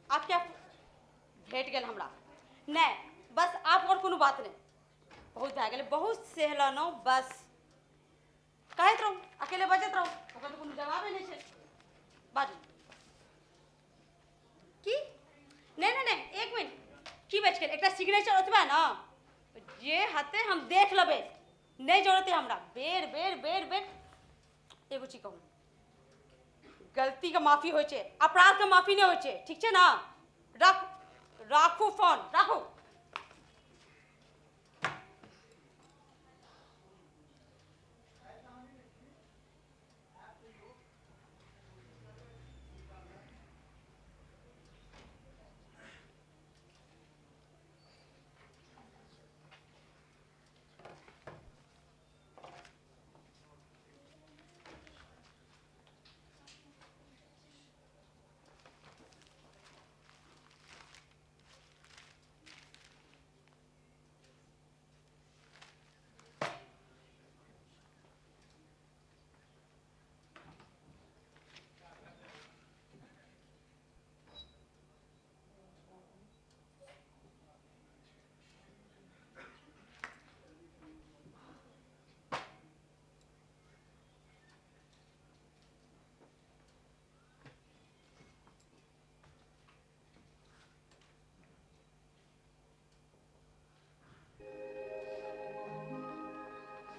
आब क्या भेट गेल हमरा नहि बस आब आओर कोनो बात नहि बहुत भए गेलै बहुत सहलनौ बस कहैत रहू अकेले बजैत रहू ओकर तऽ कोनो जवाबे नहि छै बाजू की नहि नहि नहि एक मिनट की बचि गेल एकटा सिग्नेचर ओतबे ने जे हेतै हम देख लेबै नहि जरूरत हमरा बेर बेर बेर बेर एगो चीज कहू गलतीके माफी होइ छै अपराधके माफी नहि होइ छै ठीक छै ने राखू राखू फोन राखू।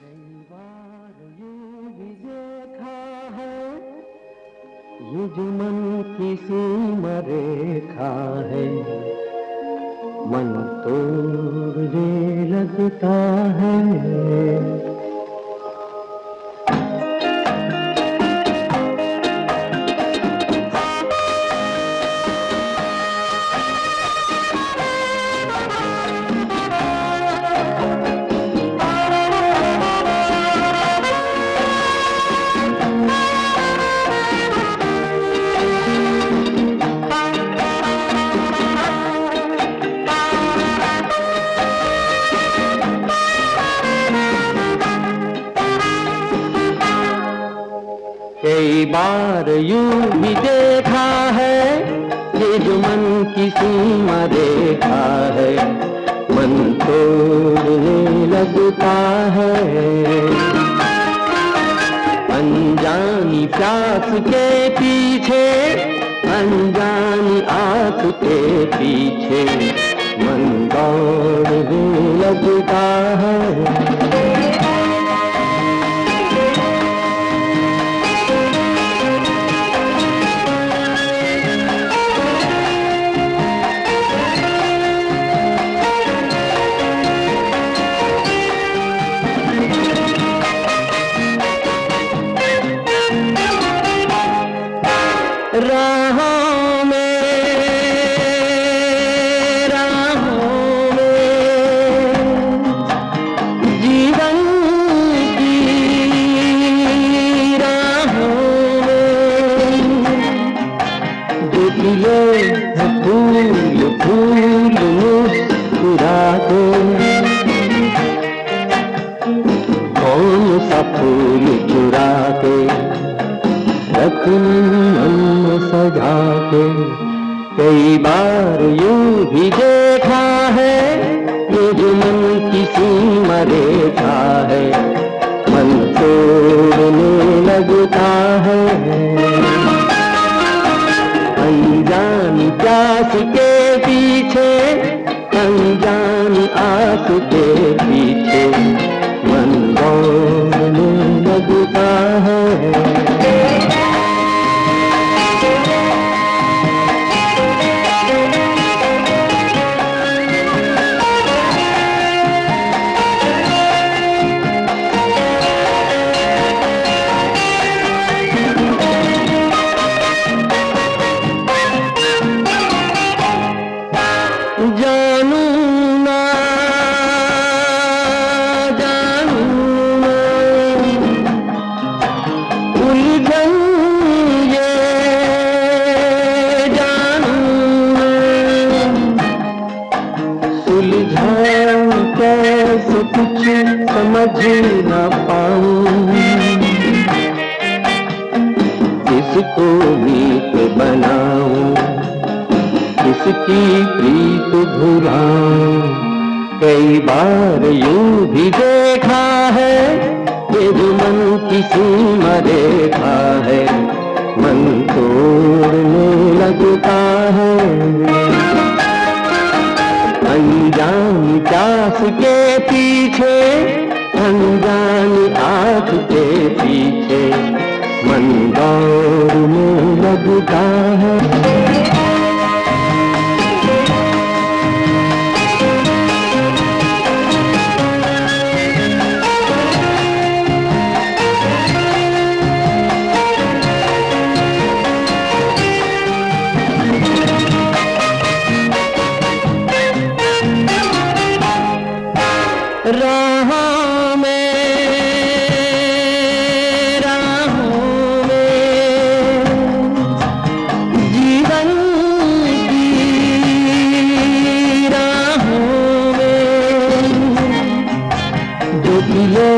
कई बार यूं भी देखा है, ये जो मन की सीमा रेखा है, मन तोड़ने लगता है। कई बार यूं भी देखा है, ये जो मन की सीमा रेखा है, मन तोड़ने लगता है। अनजानी प्यास के पीछे, अनजानी आस के पीछे, मन दौड़ने लगता है। राहों में, राहों में, जीवन की राहों में, जो खिले हैं फूल फूल मुस्कुराते, कौन सा फूल चुरा के रखनी मन सजा के। कई बार यूं भी देखा है, ये जो मन की सीमा रेखा है, मन तोड़ने लगता है। अनजानी प्यास के पीछे, अनजानी आस के पीछे, मन दौड़ने लगता है। जानू ना, जानू ना, उलझन ये जानू ना, सुलझाऊं कैसे कुछ समझ ना पाऊं, किसको मीत बनाऊं, किसकी प्रीत भुलाऊं। कई बार यूं भी देखा है, ये जो मन की सीमा रेखा है, मन तोड़ने लगता है। अनजान प्यास के पीछे, अनजान आँख के पीछे, मन दौड़ने लगता है। राहों में, राहों में, जीवन की राहों में, जो खिले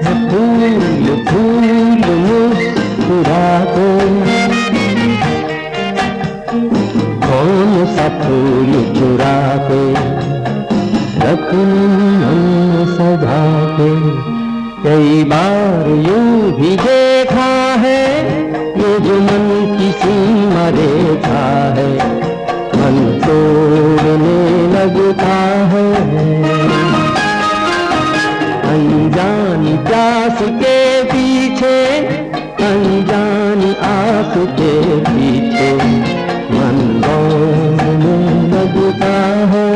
हैं फूल फूल मुस्कुराते, कौन सा फूल चुराते, रखूं मन सजा के। कई बार यूं भी देखा है, ये जो मन की सीमा रेखा है, मन तोड़ने लगता है। अनजानी प्यास के पीछे, अनजानी आस के पीछे, मन दौड़ने लगता है।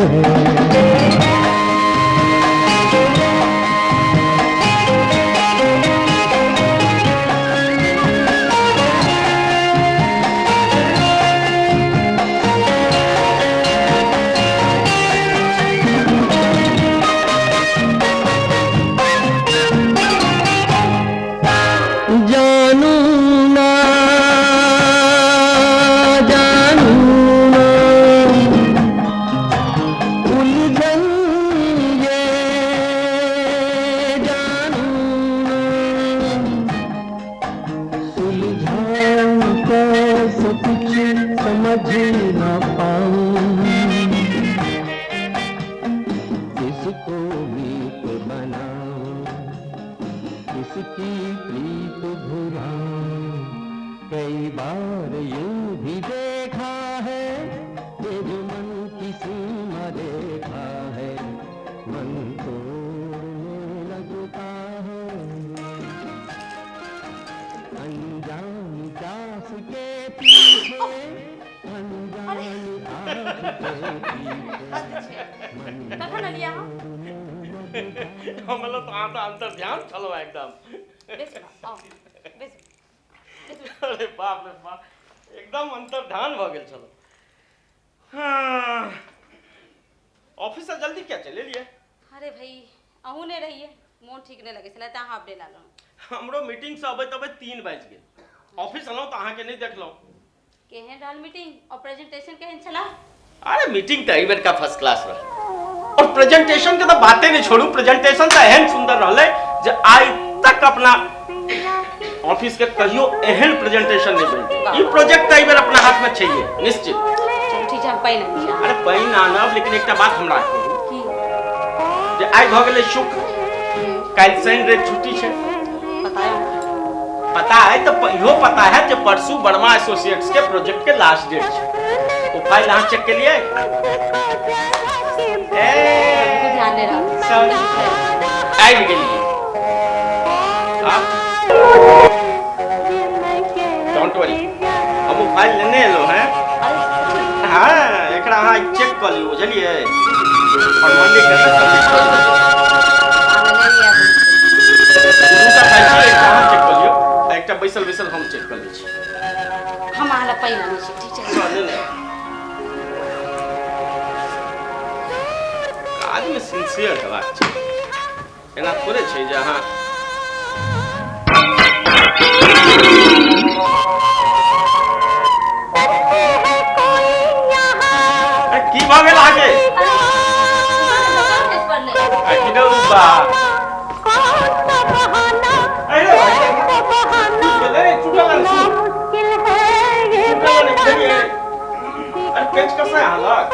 जानू ना, जानू ना, उलझन ये जानू ना, सुलझाऊं कैसे कुछ समझ ना पाऊं, किसको मीत बनाऊं, किसकी प्रीत भुलाऊं। कई बार यूं भी देखा है, ये जो मन की सीमा रेखा है, मन तोड़ने लगता है। अनजान प्यास के पीछे, अनजान आँख के पीछे, मन कखन एलियै अहाँ? हम तऽ अहाँ तऽ अंतर्ध्यान छलहुँ एकदम। बेसू ने, आउ, बेसू बेसू। अरे बाप रे बाप, एकदम अंतर्ध्यान भऽ गेल छलहुँ। हाँ, ऑफिस से जल्दी क्या चलि एलियै? अरे भाई, अहूँ नहि रहियै, मोन ठीक नहि लगै छलै तऽ अहाँ अपने लागलहुँ। हमरो मीटिंग से अबैत अबैत 3 बाजि गेल। ऑफिस एलहुँ तऽ अहाँके नहि देखलहुँ। केहन रहल मीटिंग और प्रेजेंटेशन केहन छला? अरे मीटिंग तऽ एहि बेरका फर्स्ट क्लास रहल, और प्रेजेंटेशन के तऽ बाते नहि छोड़ू। प्रेजेंटेशन तऽ एहन सुंदर रहलै जे आइ तक अपना ऑफिस के कहियो एहन प्रेजेंटेशन नहि भेल। ई प्रोजेक्ट तऽ एहि बेर अपना हाथ में छैहे निश्चित। चलू ठीक छै, हम पानि आनै छी। अरे पानि आनब, लेकिन एकटा बात हमरा कहू की? जे आइ भऽ गेलै शुक्र, काल्हि शनि रवि छुट्टी छै। पता है। पता है तऽ इहो पता है जे परसू वर्मा एसोसिएट्स के प्रोजेक्ट के लास्ट डेट छै। ओ फाइल अहाँ चेक केलियै? ए बिल्कुल ध्यान नहि रहल। सॉरी, आबि गेलियै। Don't worry, हम ओ फाइल लेने एलहुँ हैं। हाँ, एकरा अहाँ चेक कऽ लियौ, बुझलियै? और मंडे के सबमिट कऽ दियौ। दूटा फाइल छै, एकटा अहाँ चेक कऽ लियौ आ एकटा बैसल बैसल हम चेक कऽ लै छी। हम अहाँ लए पानि आनै छी, ठीक छै? हँ, नहि नहि, काजमे सिंसियर हेबाक चाही। एना थोड़े छै जे अहाँ अरे, की भऽ गेल अहाँके? आ, की रौ बा। अरे भाई, की भेलै? टूटल आर सुन। टूटल आर खेलियै। अरे पेचकस है अहाँ लग?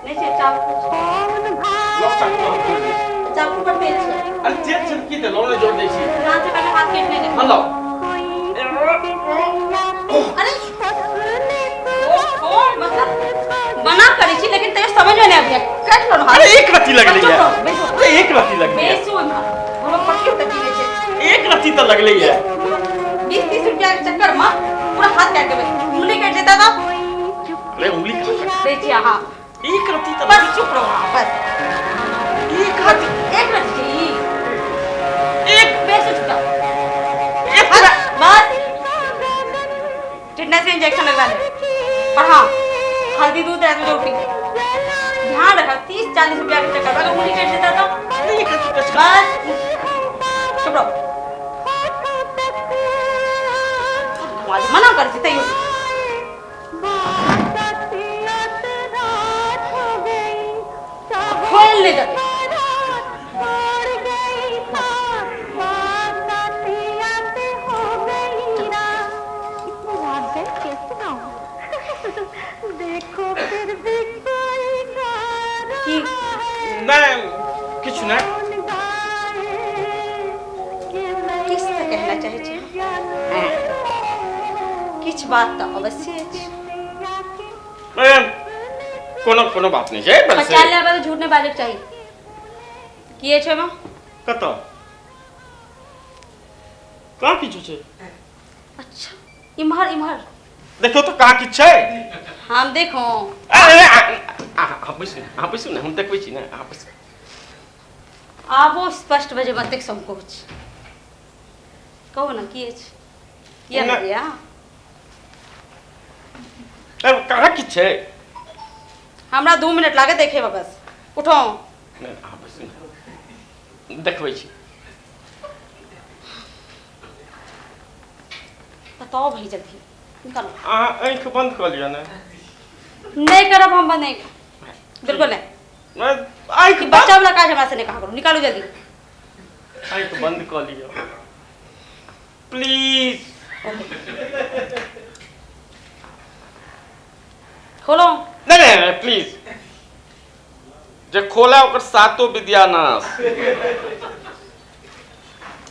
नहि छै चाकू। लग चाकू हम जोड़ दै छी। चाकू पर तेल छै। अरे तेल छै की देलहुँ ने, जोड़ दै छी। हाथ से पहिले हाथ काटि नहि। हँ, लाउ। अरे ओ छोड़, मतलब मना करै छी लेकिन तैयो समझ में नहि आबैया, काटि लो हाथ। अरे एक रत्ती लगलै चुप है। रहो, बैसो। अरे एक रत्ती लगलै है। बैसू ओहिमे, हमरा पट्टी तक गिरै छै। एक रत्ती तऽ लगलै है। 20-30 रुपया के चक्कर में पूरा हाथ काटि देबै, उंगली काटि देता तऽ। अरे उंगली कहाँ काटि? दै छी अहाँ। एक रत्ती तऽ। बस चुप रहो अहाँ, बस। एक रत्ती। एक रत्ती छै ई। एक। बैसू चुपचाप। एक। बस बस, टिटनेस के इंजेक्शन लगवा ले और हाँ, हल्दी दूध रात में रोटी, ध्यान रखा। 30-40 रुपया के चक्कर में अगर उंगली कट देता तो। एक रत्ती पेचकस। बस चुप रहो, मना कर छी तैयो। खोल नहि देबै। की? नहि, किछु नहि। किछु तऽ कहना चाहै छी, किछु बात तऽ अवश्य अछि। ए, कोनो कोनो बात नहि छै बस। बच्चा ले तऽ झूठ नहि बाजैके चाही। की अछि ओहिमे? कतऽ? कहाँ किछु छै। अच्छा, इम्हर इम्हर। देखियौ तऽ, कहाँ किछु छै। हम देखो। अरे अहाँ बैसू ने, अहाँ बैसू ने, हम देखबै छी ने, अहाँ बैसू। आबो स्पष्ट बजे बतेक संकोच, कहू ने की अछि, किया नहि। बजैया? ए, कहाँ किछु छै। हमरा 2 मिनट लागत देखे में, बस उठो। नहि, अहाँ बैसू ने, देखबै छी। बताओ भाई, जल्दी निकालो। अहाँ आँखि बंद कऽ लिअ ने। नहीं करब हम बंद, नहीं, बिल्कुल नहीं। आँखि कि बच्चा वाला काज हमरा से नहीं कहा करू, निकालो जल्दी। आँखि बंद कऽ लिअ प्लीज। खोलो। नहि नहि नहि, प्लीज, जे खोला ओकर सातो विद्यानाश।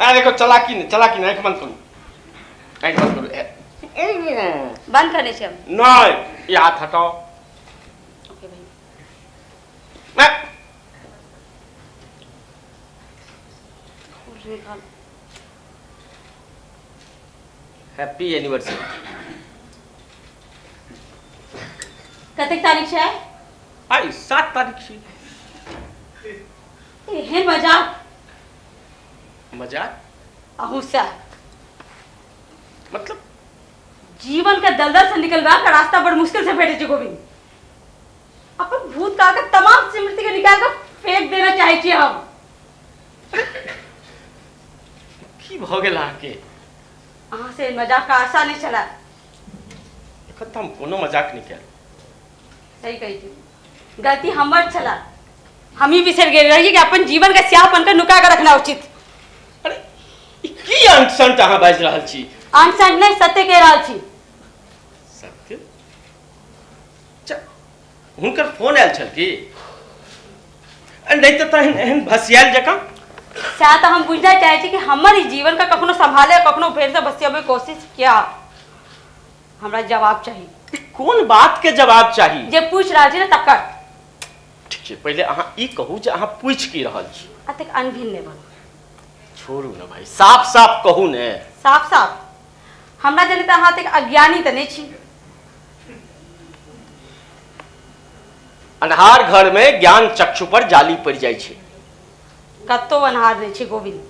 आ देखो, चलाकी नहि, चलाकी नहि, आँखि बंद करू, आँखि बंद करू। बंद करने छी हम। नहि, ई हाथ हटाओ। ओके भाई। नहि। निकाल। Happy anniversary. कतेक तारीख छै? आइ 7 तारीख छी। एहन मजाक? मजाक? अहूँ से। मतलब? जीवन के दलदल से निकलबाक रास्ता बड़ मुश्किल से भेटै छै गोविंद। अपन भूतकाल के तमाम स्मृति के निकाल के फेंक देना चाहै छियै हम। की भऽ गेल अहाँके? अहाँ से मजाक के आशा नहि छलै। एखन तऽ हम कोनो मजाक नहि कयल। सही कहै छी, गलती हमर छलै। हम ही बिसरि गेल रहियै कि अपन जीवन के स्याहपन के नुका के रखना उचित। अरे ई की अंट संट अहाँ बाजि रहल छी? अंट नहि, सत्य कहि रहल छी। सत्य? अच्छा, हुनकर फोन आयल छल की? नहि तऽ तहन एहन भसियायल जकाँ। सएह तऽ हम बुझना चाहै छी कि हमर ई जीवन के कखनो संभाले, कखनो फेर से बसियाबै कोशिश किया। हमरा जवाब चाही। ई कोन बात के जवाब चाही? जे पूछि रहल छी ने तकर। ठीक छै, पहिले अहाँ ई कहू जे अहाँ पूछि की रहल छी। अतेक अनभिन नहि बनू। छोड़ू ने भाई, साफ साफ कहू ने। साफ साफ, हमरा जने तऽ अहाँ अतेक अज्ञानी तऽ नहि छी। अन्हार घर में ज्ञान चक्षु पर जाली पड़ि जाइ छै। कतौ अन्हार नहि छै गोविंद,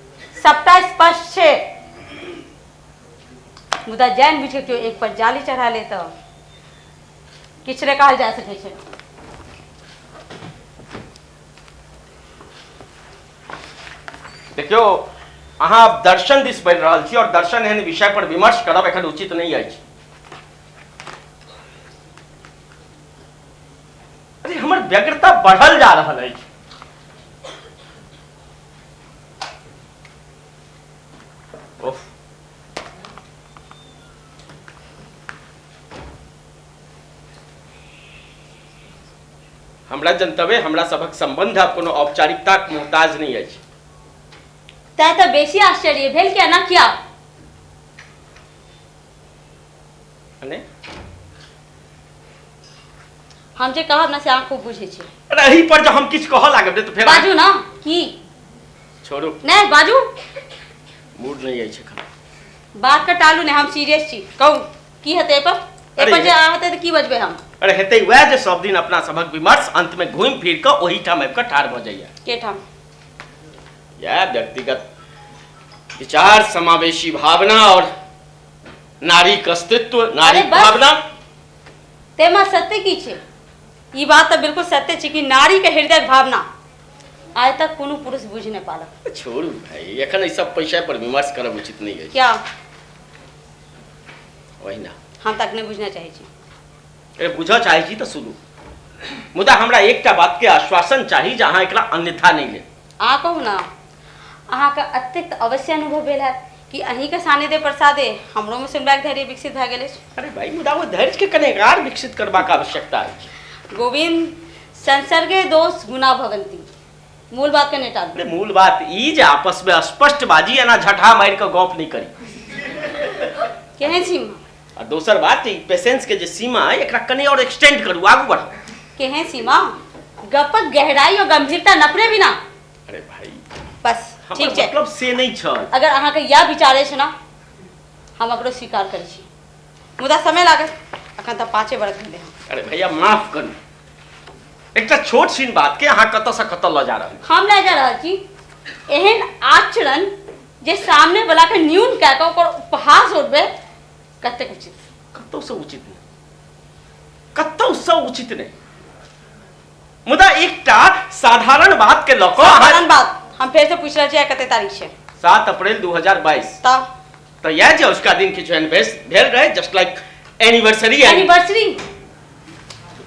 सबटा स्पष्ट छै। मुदा जानि बुझि कऽ केओ एक पर जाली चढ़ा ले तऽ किछु नहि कहल जा सकै छै। देखियौ, अहाँ आब दर्शन दिस बढ़ि रहल छी और दर्शन एहन विषय पर विमर्श करब एखन उचित नहि अछि। अरे हमर व्यग्रता बढ़ल जा रहल अछि। उफ। हमरा जनतबे हमरा सभक संबंध आब कोनो औपचारिकताक मोहताज नहि अछि। तैं तऽ बेसी आश्चर्य भेल कि एना किया? मने? हम जे कहब ने से अहाँ खूब बुझै छी। अरे एहि पर जब हम किछु कहऽ लागब ने तऽ फेर बाजू ना की? छोड़ू। नहि बाजू। मूड नहि अछि एखन। बात के टालू नहि, हम सीरियस छी। कहू की हेतै एहि पर? एहि पर जे हेतै तऽ की बजबै हम? अरे हेतै वएह जे सब दिन अपना सभक विमर्श अंत में घूमि फिर कऽ ओहिठाम आबि कऽ ठाढ़ भऽ जाइए। के ठाम? इएह व्यक्तिगत विचार, समावेशी भावना और नारीक अस्तित्व, नारीक भावना। तेमा सत्य की छै? ई बात तऽ बिल्कुल सत्य छै कि नारीके हृदयक भावना आइ तक कोनो पुरुष बुझि नहि पालक। छोड़ू भाई, एखन एहि सब पैसा पर विमर्श करब उचित नहि अछि। क्या? ओहिना। हम तक नहि बुझना चाहै छी। अरे बुझऽ चाहै छी तऽ सुनू, मुदा हमरा एकटा बात के आश्वासन चाही जे अहाँ एकरा अन्यथा नहि लेब। अहाँ कहू ने, अहाँके अत्यक्त अवश्य अनुभव भेल हैत कि अहीँके सानिध्य प्रसादे हमरोमे सुनबाक धैर्य विकसित भए गेल अछि। अरे भाई, मुदा ओ धैर्य के कने आर विकसित करबाक आवश्यकता अछि। गोविंद, संसर्गे दोष गुणा भवन्ति, मूल बात के नहि टालू। अरे मूल बात ई जे आपस में स्पष्ट बाजी, एना झटहा मारि कऽ गप नहि करी। केहन सीमा? आ दोसर बात ई पेशेंस के जे सीमा अइ एकरा कने और एक्सटेंड करू, आगू बढ़ाउ। केहन सीमा? गपक गहराई और गंभीरता नपने बिना। अरे भाई बस हमर ठीक छै। मतलब से नहि छल। अगर अहाँके इएह विचार अछि ने, हम ओकरो स्वीकार करै छी, मुदा समय लागत, अखन तऽ 5 बरख भेलै हँ। अरे भैया माफ करू, एकटा छोट छिन बात के अहाँ कतऽ से कतऽ लऽ जा रहल छी। हम लऽ जा रहल छी एहन आचरण जे सामने वाला के न्यून कए कऽ ओकर उपहास उड़बै कतेक उचित? कतौ से उचित नहि, कतौ से उचित नहि। मुदा एकटा साधारण बात के लऽ कऽ अहाँ- साधारण बात हम फेर से पूछि रहल छी, आइ कते तारीख छै? 7 अप्रैल 2022। तऽ तऽ इएह जे उसका दिन किछु एहन भेल रहै, जस्ट लाइक एनिवर्सरी। एनिवर्सरी?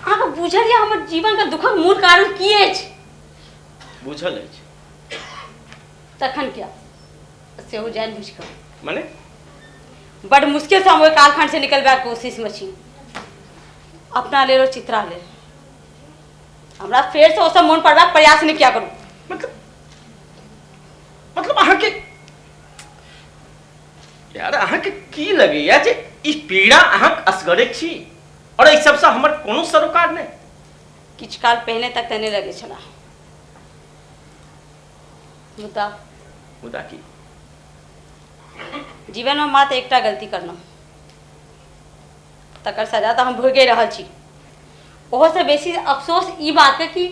अहाँके बुझल यऽ हमर जीवनके दुखक मूल कारण की अछि? बुझल अछि। तखन किया सेहो जानि बुझि कऽ? मने? बड मुश्किल से हम ओहि कालखंड से निकलबाक कोशिश में छी, अपना लेल और चित्रा लेल। हमरा फेर से ओ सब मोन पड़बाक प्रयास नहि किया करू। मतलब अहाँके यार, अहाँके की लगैया जे ई पीड़ा अहाँक असगरे छी और एहि सबसँ हमर कोनो सरोकार नहि? किछु काल पहिने तक तऽ नहि लगै छला, मुदा मुदा की? जीवनमे मात्र एकटा गलती करलहुँ, तकर सजा तऽ हम भोगे रहल छी। ओहोसँ बेसी अफसोस ई बातके कि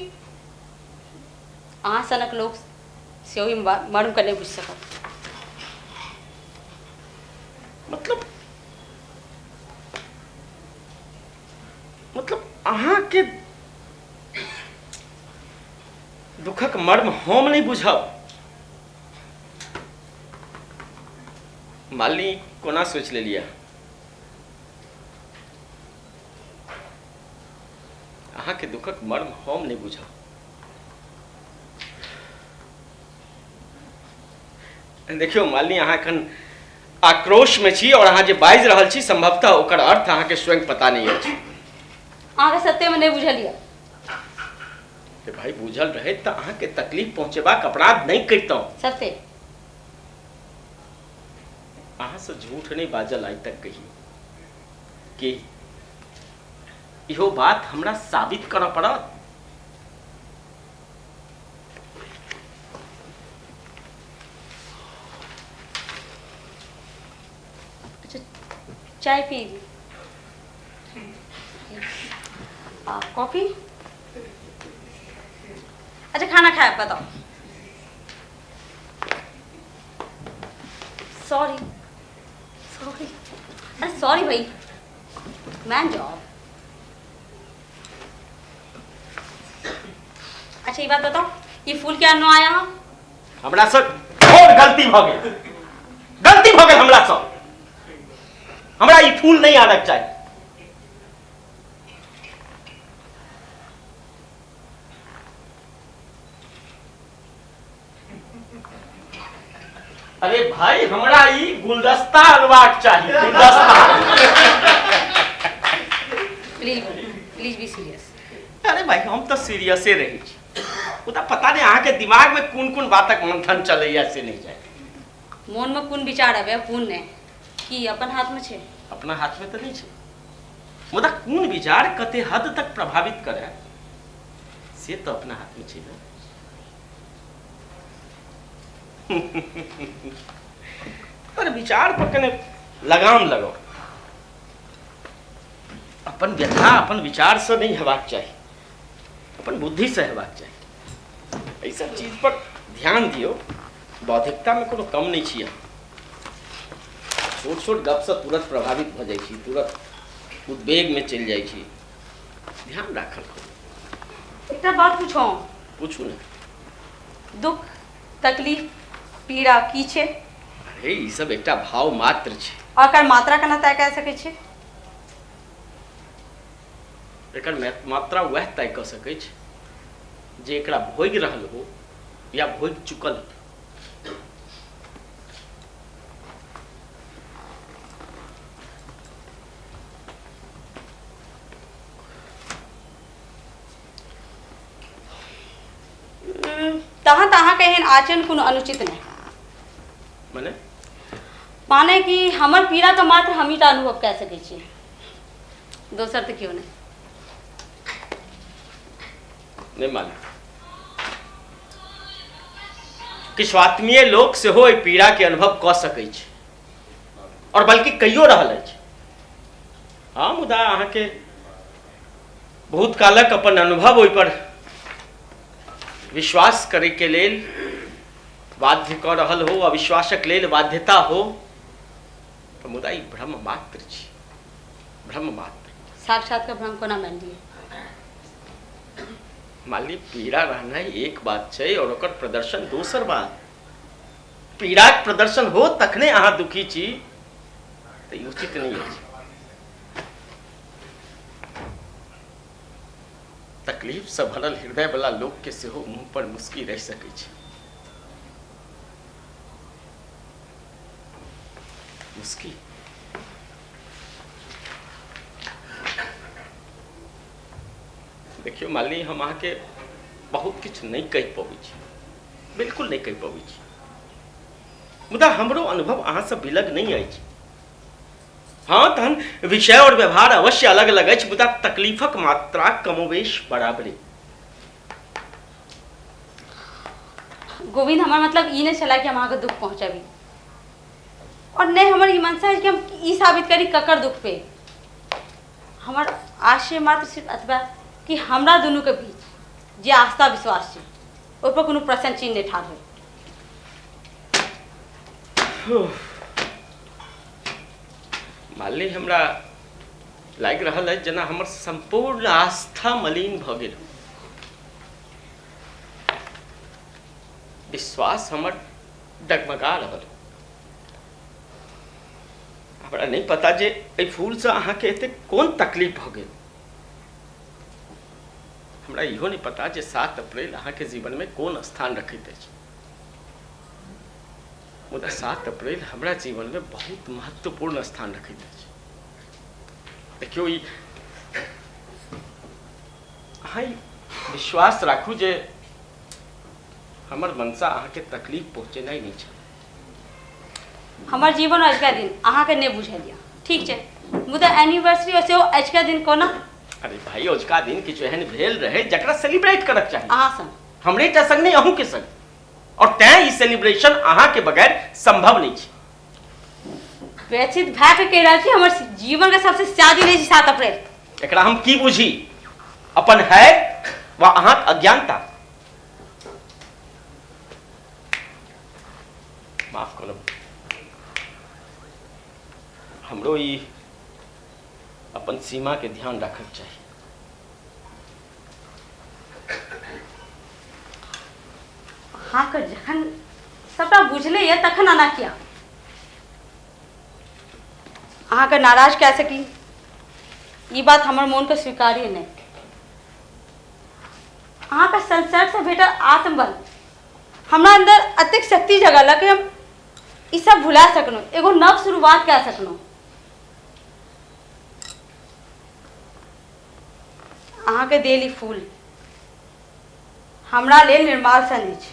अहाँ सनक लोक सेहो ई मर्मके नहि बुझि सकत। मतलब मतलब अहाँके दुखक मर्म हम नहि बुझब? मालिनी, कोना सोचि लेलियै? अहाँके दुखक मर्म हम नहि बुझब? देखियौ मालिनी, अहाँ एखन आक्रोशमे छी और अहाँ जे बाजि रहल छी संभवतः ओकर अर्थ अहाँके स्वयं पता नहि अछि। अहाँके सत्यमे नहि बुझल यऽ? रे भाई, बुझल रहैत तऽ अहाँके तकलीफ पहुँचेबाक अपराध नहि करितहुँ। सत्य? अहाँसँ झूठ नहि बाजल आइ तक कहियो कि इहो बात हमरा साबित करऽ पड़त? अच्छा, चाय पी आ कॉफी? अच्छा, खाना खाए बताओ। सॉरी सॉरी, अरे सॉरी भाई, मान जाओ। अच्छा, ये बात बताओ, ये फूल क्या न आया? हमरा से घोर गलती भऽ गेल, गलती भऽ गेल हमरा से। हमरा ई फूल नहि आनक चाही। अरे भाई, हमरा ई गुलदस्ता अनबाक चाही, गुलदस्ता। Please please be serious. अरे भाई, हम तऽ सीरियसे रहै छी। मुदा पता नहि अहाँके दिमागमे कोन कोन बातक मंथन चलैया से नहि जानि। मोनमे कोन विचार आबै कोन नहि, की अपन हाथमे छै? अपना हाथमे तऽ नहि छै, मुदा कोन विचार कते हद तक प्रभावित करे से तऽ अपना हाथमे छै ने। पर विचार पर कने लगाम लगाओ। अपन व्यथा अपन विचारसँ नहि हेबाक चाही, अपन बुद्धिसँ हेबाक चाही। एहि सब चीज पर ध्यान दियौ। बौद्धिकतामे कोनो कम नहि छी अहाँ। छोट छोट गपसँ तुरंत प्रभावित भऽ जाइ छी, तुरंत उद्वेगमे चलि जाइ छी। ध्यान राखल करू। एकटा बात पूछो? पूछू ने। दुख तकलीफ पीड़ा की छै? अरे ई सब एकटा भाव मात्र छै। और एकर मात्रा केना तय कए सकै छै? एकर मात्रा वएह तय कऽ सकै छै जे एकरा भोगि रहल हो या भोगि चुकल हो। तहन तऽ अहाँके एहन आचरण कोनो अनुचित नहि। मने? माने कि हमर पीड़ा तऽ मात्र हमही टा अनुभव कए सकै छी, दोसर तऽ केओ नहि। नहि मालिक, किछु आत्मीय लोक सेहो एहि पीड़ा के अनुभव कऽ सकै छै और बल्कि कहियो रहल अछि। हँ, मुदा अहाँके बहुत कालक अपन अनुभव ओहि पर विश्वास करैके लेल बाध्य कऽ रहल हो, अविश्वासक लेल बाध्यता हो, तऽ मुदा ई भ्रम मात्र छी, भ्रम मात्र। साक्षात भ्रम कोना मानि लियै? मालिक, पीड़ा रहनाइ एक बात छै और ओकर प्रदर्शन दोसर बात। पीड़ाक प्रदर्शन हो तखने अहाँ दुखी छी तऽ ई उचित नहि अछि। तकलीफ से भरल हृदय वाला लोक के सेहो मुंह पर मुस्की रहि सकै छै। मुस्की देखियौ मालिनी, हम अहाँके बहुत किछु नहि कहि पबै छी, बिल्कुल नहि कहि पबै छी, मुदा हमरो अनुभव अहाँसँ विलग नहि अछि। हँ, तहन विषय और व्यवहार अवश्य अलग अलग अछि, मुदा तकलीफक मात्रा कमोवेश बराबरे। गोविंद, हमर मतलब ई नहि छलै कि हम अहाँके दुख पहुँचाबी, और नहि हमर ई मनसा अछि कि हम ई साबित करी ककर दुख पे। हमर आशय मात्र सिर्फ एतबा कि हमरा दुनूके बीच जे आस्था विश्वास छै ओहिपर कोनो प्रश्न चिन्ह नहि ठाढ़ होइ। मालिनी, हमरा लागि रहल अछि जेना हमर सम्पूर्ण आस्था मलिन भऽ गेल, विश्वास हमर डगमगा रहल। हमरा नहि पता जे एहि फूलसँ अहाँके एतेक कोन तकलीफ भऽ गेल। हमरा इहो नहि पता जे 7 अप्रैल अहाँके जीवनमे कोन स्थान रखैत अछि, मुदा 7 अप्रैल हमरा जीवनमे बहुत महत्वपूर्ण स्थान रखैत अछि। देखियौ, ई अहाँ ई विश्वास राखू जे हमर मनसा अहाँके तकलीफ पहुँचेनाइ नहि छल। हमर जीवन अजुका दिन अहाँके नहि बुझल यऽ, ठीक छै, मुदा एनिवर्सरी सेहो अजुका दिन कोना? अरे भाई, अजुका दिन किछु एहन भेल रहे जकरा सेलिब्रेट करक चाही। अहाँ संग? हमरे टा संग नहि, अहूँ के संग, और तैं ई सेलिब्रेशन अहाँ के बगैर संभव नहीं छै। व्यथित भए के कहि रहल छी, हमर जीवन के सबसे स्याह दिन अछि 7 अप्रैल। एकरा हम की बुझी, अपन है वा अहाँक अज्ञानता? माफ करब, हमरो ई अपन सीमा के ध्यान रखक चाही। अहाँके जखन सबटा बुझले यऽ तखन आना किया? अहाँके नाराज कए सकी ई बात हमर मोनके स्वीकार्य नहि। अहाँके संसर्गसँ भेटल आत्मबल हमरा अंदर एतेक शक्ति जगलक कि हम ई सब भुला सकलहुँ, एगो नव शुरुआत कए सकलहुँ। अहाँके देल ई फूल हमरा लेल निर्माल सन अछि।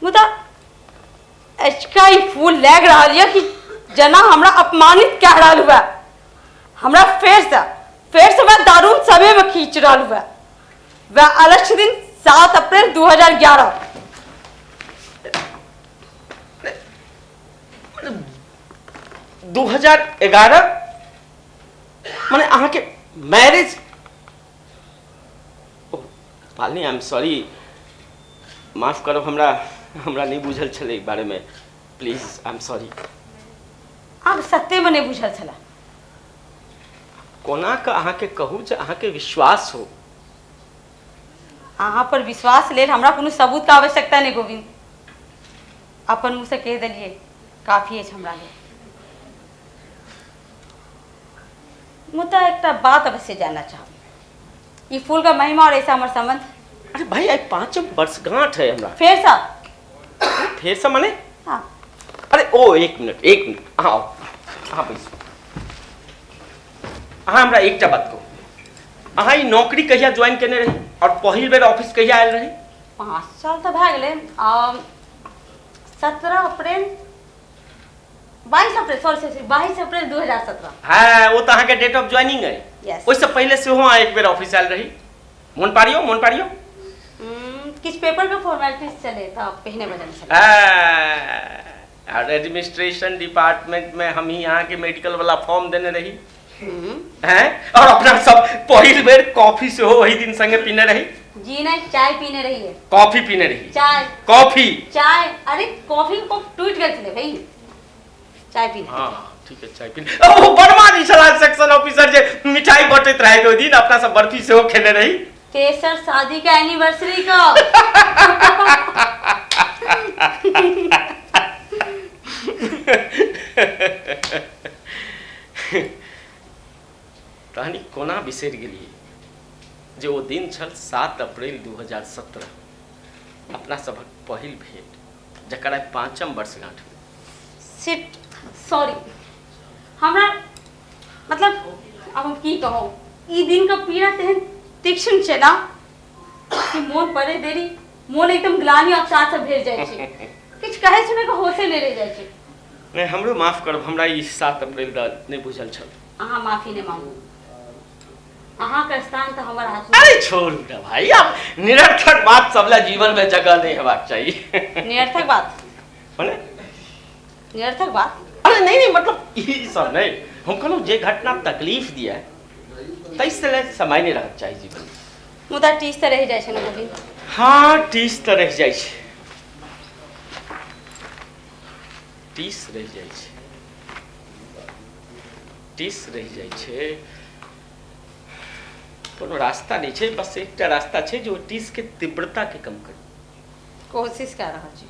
मुदा अजका ई फूल लागि रहल यऽ कि जेना हमरा अपमानित कए रहल हुए, हमरा फेरसँ वएह दारुण समयमे खींच रहल हुए, वएह अलक्ष दिन 7 अप्रैल 2011। 2011 माने अहाँके marriage? Palani, I am sorry, माफ करब, हमरा हमरा नहि बुझल छलै एहि बारेमे, प्लीज I am sorry. आब सत्तेमे नहि बुझल छलै। कोना कऽ अहाँके कहू जे अहाँके विश्वास हो? अहाँ पर विश्वास लेल हमरा कोनो सबूतके आवश्यकता नहि गोविंद, अपन मुँहसँ कहि देलियै काफी अछि हमरा लेल। मुदा एकटा बात अवश्य जानना चाहब, ई फूल का महिमा और ऐसा हमर संबंध। अरे भाई, आइ पाँचम वर्षगांठ है हमरा। फेरसँ? फेरसँ माने? हाँ। अरे ओ एक मिनट, एक मिनट, अहाँ आउ, अहाँ बैसू। अहाँ हमरा एकटा बात कहू, अहाँ ई नौकरी कहिया ज्वाइन केने रही और पहिल बेर ऑफिस कहिया आयल रही? 5 साल तऽ भए गेलै, 17 अप्रैल, 22 अप्रैल, सॉरी सॉरी, 22 अप्रैल 2017। हाँ, ओ तऽ अहाँके डेट ऑफ ज्वाइनिंग है। Yes. ओहिसँ पहिले सेहो अहाँ एक बेर ऑफिस आयल रही, मोन पारियौ, मोन पारियौ। किछु पेपर के फॉर्मेलिटीज चले तऽ पहिने बजल छलै। हाँ, और एडमिनिस्ट्रेशन डिपार्टमेंट में हम ही अहाँके मेडिकल वाला फॉर्म देने रही हैं, और अपना सब पहिल बेर कॉफी सेहो वही दिन संगे पीने रही। जी नहीं, चाय पीने रही है। कॉफी पीने रही। चाय। कॉफी। चाय, अरे कॉफी को टूट गए थे भाई, चाय पीने। हाँ ठीक है, चाय पीने। ओ वर्मा जी छला सेक्शन ऑफिसर जे मिठाई बटैत रहे ओहि दिन, अपना सब बर्फी सेहो खेने रही। तेसर शादी का एनिवर्सरी का। तहन ई कोना बिसरि गेलियै जे ओ दिन छल 7 अप्रैल 2017, अपना सभक पहिल भेंट, जकर आइ पाँचम वर्षगांठ भेल। सिट, सॉरी, हमरा मतलब आब हम की कहू, ई दिन के पीड़ा तेहन तीक्ष्ण छै ना कि मोन पड़े देरी मोन एकदम ग्लानि और साथ से भेज जाइ छै, किछु कहै सुनै के होशे नहि रहि जाइ छै। नहि, हमरो माफ करब, हमरा ई 7 अप्रैल दऽ नहि बुझल छल। अहाँ माफी नहि मांगू, अहाँके स्थान तऽ हमर हाथ में। अरे छोड़ू ना भाई, आब निरर्थक बात सब ला जीवन में जगह नहीं हेबाक चाही। निरर्थक बात? मने निरर्थक बात? अरे नहीं नहीं, मतलब ई सब नहीं, हम कहलहुँ जे घटना तकलीफ दिया ताहि लए समय नहीं रहक चाही जीवन में। मुदा टीस तऽ रहि जाइ छै ने गोविंद। हाँ, टीस तऽ रहि जाइ छै, टीस रहि जाइ छै, टीस रहि जाइ छै। कोनो रास्ता नहि छै, बस एकटा रास्ता छै जे ओ टीस के तीव्रता के कम करी। कोशिश कऽ रहल छी।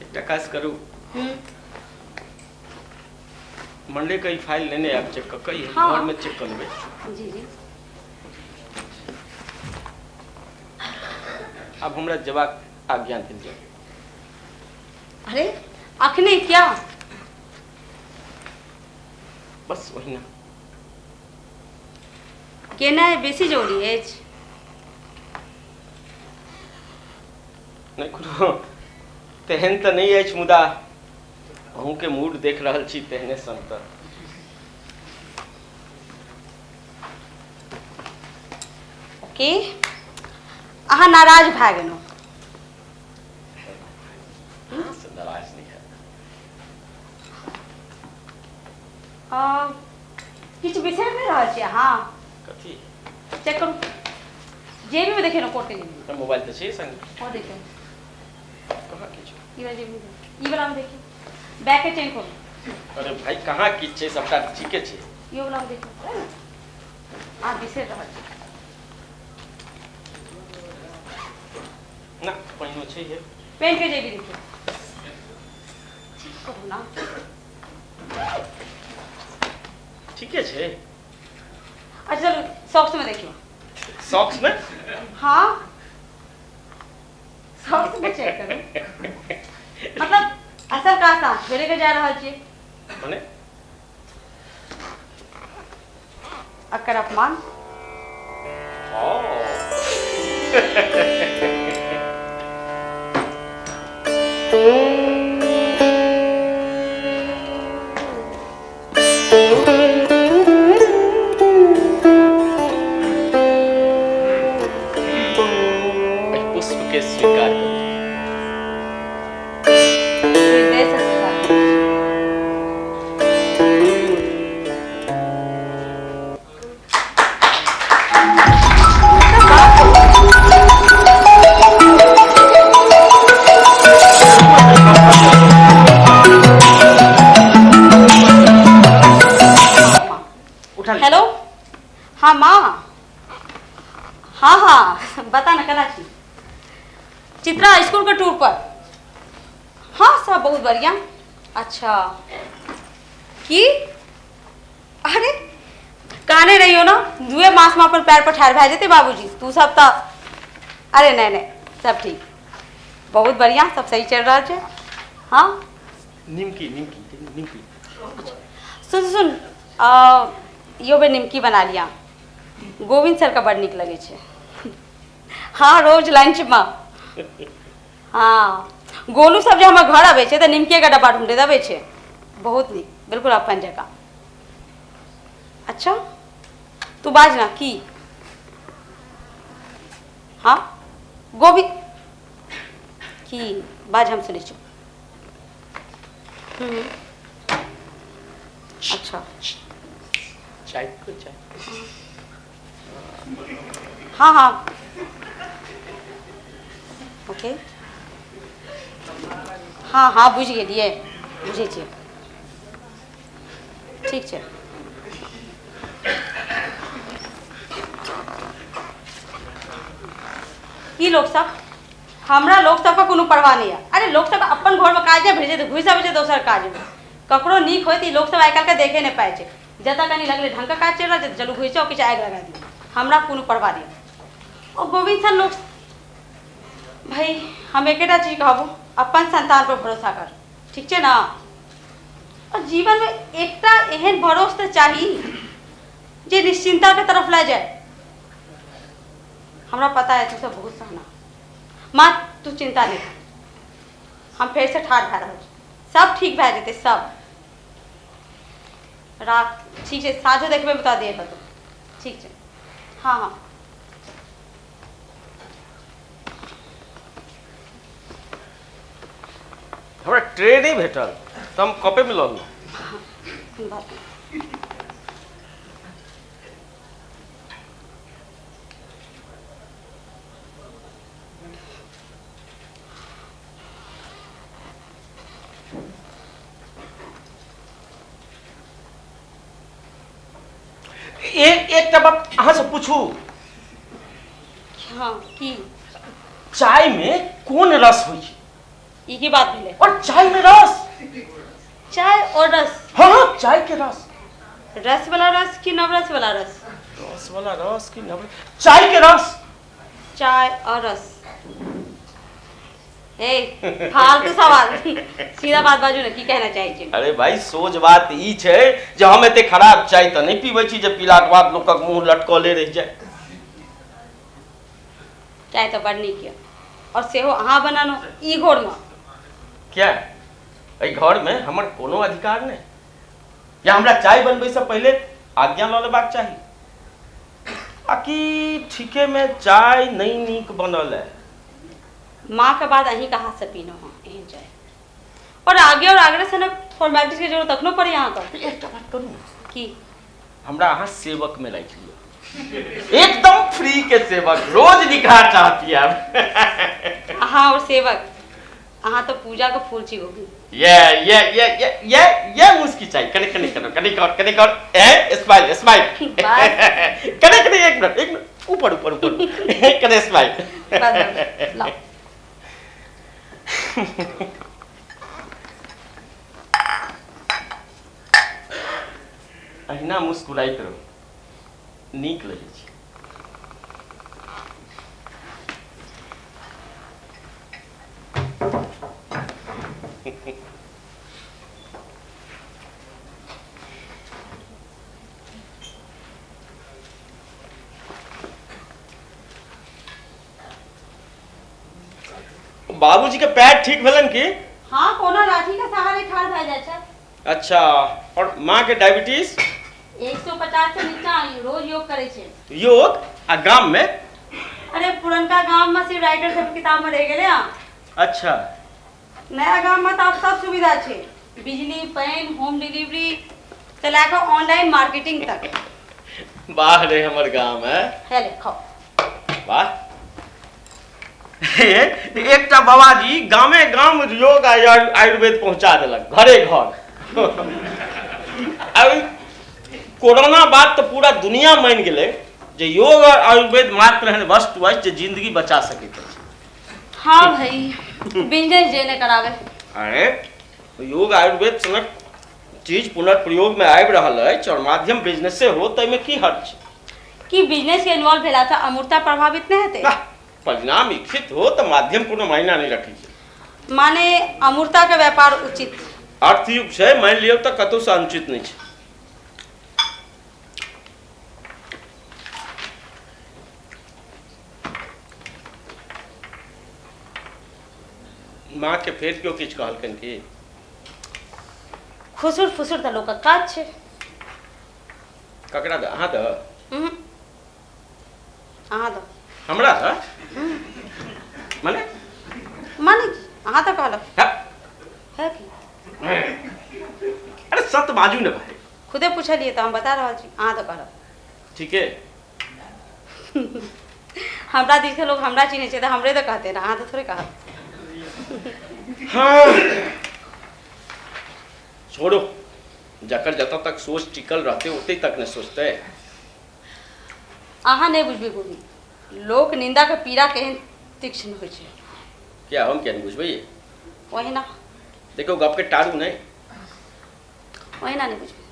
एकटा काज करू, मंडे के ई फाइल लेने आयब चेक कऽ कऽ, हाँ। घर में चेक कऽ लेबै। जी जी। आब हमरा जेबाक आज्ञा देल जाय। अरे अखने क्या? बस ओहिना। केनाइ बेसी जरूरी अछि। नहि, कोनो तेहन तऽ नहि अछि, मुदा अहूँके मूड देख रहल छी तेहने सन तऽ। ओके, अहाँ नाराज भए गेलहुँ? से नाराज नहि हैत। किछु बिसरि नहि रहल छी अहाँ? कथी? चेक करू, जेबीमे देखियौ ने, कोटके जेबीमे। मोबाइल तऽ छै संग। और देखियौ। कहाँ किछु? ई वाला जेबीमे देखियौ, ई वालामे देखियौ, बैग के चेन खोलू। अरे भाई, कहाँ किछु छै, सबटा ठीके छै। ई वालामे देखियौ, अहाँ बिसरि रहल छी। ना, पानिओ छै हे। पेंट के जेबी देखियौ, चेक करू ना। ठीके छै। अच्छा चलू, सॉक्स में देखियौ। सॉक्स में? हाँ, सॉक्स में चेक करू। मतलब असल काज तऽ अहाँ छोड़ि कऽ जा रहल छियै। मने अकर अपमान। पुष्प के स्वीकार करू। हृदय से स्वीकार करू। उठा ली। हेलो, हाँ माँ, हाँ हाँ बता ना केना छी? चित्रा स्कूल के टूर पर। हाँ सब बहुत बढ़िया। अच्छा की अरे कहने रहियो ना दुए मास में अपन पैर पर ठाढ़ भए जेतै बाबूजी, तू सब तऽ अरे नहीं नहीं सब ठीक, बहुत बढ़िया, सब सही चल रहल छै। हाँ निमकी निमकी निमकी। सुन सुन यो बेर निमकी बना लिया, गोविंद सर के बड़ नीक लगै छै। हाँ रोज लंच में। हाँ गोलू सब जे हमर घर अबै छै तऽ निमके के डब्बा ढूंढैत अबै छै, बहुत नीक, बिल्कुल अपन जकाँ। अच्छा तू बाज ना की? हाँ गोविंद की बाज, हम सुनै छी। अच्छा चाय को चाय। हाँ हाँ ओके, हाँ हाँ बुझि गेलियै, बुझै छियै, ठीक छै। की लोक सब, हमरा लोक सबके कोनो परवाह नहि यऽ। अरे लोक सब अपन घरमे काज नहि भेटै छै तऽ घुसि अबै छै दोसर काजमे। ककरो नीक होइत ई लोक सब आइ काल्हिके देखै नहि पाबै छै। जतऽ कनि लगलै ढङ्गके काज चलि रहल छै तऽ चलू घुसि जाउ, किछु आगि लगा दियौ, हमरा कोनो परवाह नहि। ओ गोविन्द सन लोक भाय, हम एकेटा चीज कहबो, अपन संतान पर भरोसा कर, ठीक छै ने? और जीवन में एकटा एहन भरोस तऽ चाही जे निश्चिंता के तरफ लए जाए। हमरा पता है तू सब बहुत सहना, माँ तू चिंता नहीं कर, हम फेर से ठाढ़ भए रहल छी, सब ठीक भए जेतै सब। राख, ठीक छै, साँझो देखबै बता दिए कतौ, ठीक छै। हाँ हाँ हमरा ट्रे नहि भेटल तऽ हम कपे में लऽ लेलहुँ। बात नहि। एक एकटा बात अहाँ से पूछू। हाँ की? चाय में कोन रस होइ छै? ई की बात भेलै? और चाय में रस? चाय और रस? हाँ हाँ चाय के रस। रस वाला रस कि नवरस वाला रस? रस वाला रस कि नवरस? चाय के रस। चाय और रस। ए फालतू सवाल, सीधा बात बाजू ने, की कहना चाहै छी? अरे भाई सोझ बात ई छै जे हम एते खराब चाय तऽ नहि पीबै छी जे पीलाके बाद लोकक मुंह लटकले रहि जाय। चाय तऽ बड़ नीक यऽ, और सेहो अहाँ बनानो ई घरमे। किया एहि घरमे हमर कोनो अधिकार नहि? या हमरा चाय बनबै से पहिले आज्ञा लऽ लेबाक चाही? आ कि ठीके में चाय नहीं नीक बनल है? माँ के बाद अहीं के हाथ से पीनो हँ एहन चाय। और आगे और आग्रह से ना फॉर्मेलिटीज के जरूरत तखनो पड़ी अहाँ के। एकटा बात करू की? हमरा अहाँ सेवक में राखि लिअ, एकदम फ्री के सेवक, रोज निकाह चाह पियाब। अहाँ और सेवक, अहाँ तो पूजा के फूल छी गोविंद। ये ये ये ये ये ये मुस्की चाहिए, कने कने करो, कने और कने और, ए स्माइल स्माइल, कने कने, एक मिनट एक मिनट, ऊपर ऊपर ऊपर, कने स्माइल। बस लाओ। अहिना मुस्कुराइत रहू, नीक लगै छै। बाबूजी के पैर ठीक भेलन की? हाँ, कोनो लाठी के सहारे ठाढ़ भए जाइ छै। अच्छा, और माँ के डायबिटीज? 150 से नीचा, रोज योग करै छै। योग आ गाम में? अरे पुरनका गाम में सिर्फ राइटर सब किताब में रह गेलै। हँ। अच्छा। नया गाम में तऽ आब सब सुविधा छै, बिजली, पानि, होम डिलीवरी से लए कऽ ऑनलाइन मार्केटिंग तक। वाह रे हमर गाम है। है ले खाओ। वाह, एकटा बाबाजी गामे गाम योग आयुर्वेद पहुंचा देलक घरे घर। आ कोरोना बाद तऽ पूरा दुनिया मानि गेलै जे योग और आयुर्वेद मात्र एहन वस्तु अछि जे जिंदगी बचा सकैत अछि। हाँ भाई, बिजनेस जे नहि करावे। अरे योग आयुर्वेद सनक चीज पुनर्प्रयोग में आबि रहल अछि और माध्यम बिजनेसे हो तऽ एहिमे की हर्ज छै? कि बिजनेस के इन्वॉल्व भेला से अमूर्तता प्रभावित नहि हेतै? वाह, परिणाम इच्छित हो तऽ माध्यम कोनो मायना नहि रखै छै। माने अमूर्ता के व्यापार उचित? अर्थयुग छै, मानि लियौ तऽ कतहुसँ अनुचित नहि छै। माँ के फेर केओ किछु कहलकनि की? खुसुर फुसुर तऽ लोकक काज छै। ककरा दऽ? अहाँ दऽ? अहाँ दऽ। हमरा दऽ? माने? माने की? अहाँ तऽ कहलक है की? अरे सत बाजू ने भाई। खुदे पूछलियै तऽ हम बता रहल छी, अहाँ तऽ कहलक। ठीके। हमरा दिस लोग हमरा चिन्है छै तऽ हमरे तऽ कहते ने, अहाँ तऽ थोड़े कहब। हाँ छोड़ो, जकर जतऽ तक सोच टिकल रहतै ओतै तक ने सोचतै। अहाँ नहि बुझबै गोभी, लोक निंदा के पीड़ा केहन तीक्ष्ण होइ छै। किया, हम किया नहि बुझबै? ओहिना। देखियौ, गपके टारू नहि। ओहिना नहि बुझबै।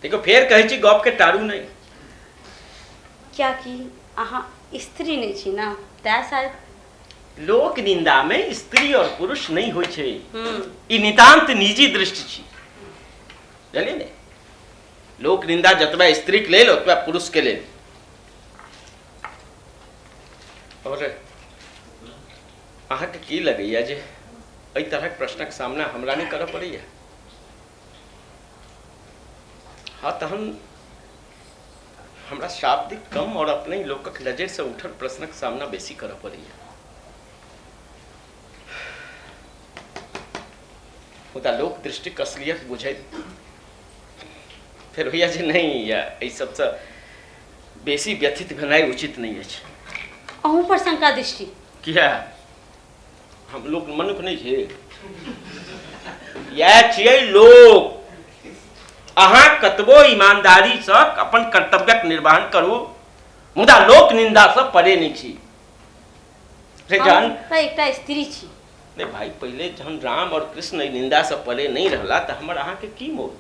देखियौ, फेर कहै छी, गपके टारू नहि। कियाकि अहाँ स्त्री नहि छी ने, तैं शायद। लोक निंदा में स्त्री और पुरुष नहीं होइ छै। ई नितान्त निजी दृष्टि छी, जानलियै ने? लोक निंदा जतबा स्त्रीके लेल ओतबा पुरुषके लेल। और अहाँके की लगैया जे एहि तरहक प्रश्नक सामना हमरा नहि करऽ पड़ैया? हाँ, तहन हमरा शाब्दिक कम और अपने लोकक नजरिसँ उठल प्रश्नक सामना बेसी करऽ पड़ैया। मुदा लोक दृष्टिक असलियत बुझैत फेर होइया जे नहि, एहि सबसँ बेसी व्यथित भेनाइ उचित नहि अछि। अहूँ पर शंका दृष्टि? किया, हम लोक मनुख नहि छी? इएह छियै लोक। अहाँ कतबो ईमानदारीसँ अपन कर्तव्यक निर्वहन करू, मुदा लोक निन्दासँ परे नहि छी रे। हम जहन तऽ एकटा स्त्री छी। नहि भाई, पहिले जहन राम और कृष्ण एहि निन्दासँ परे नहि रहला तऽ हमर अहाँके की मोल?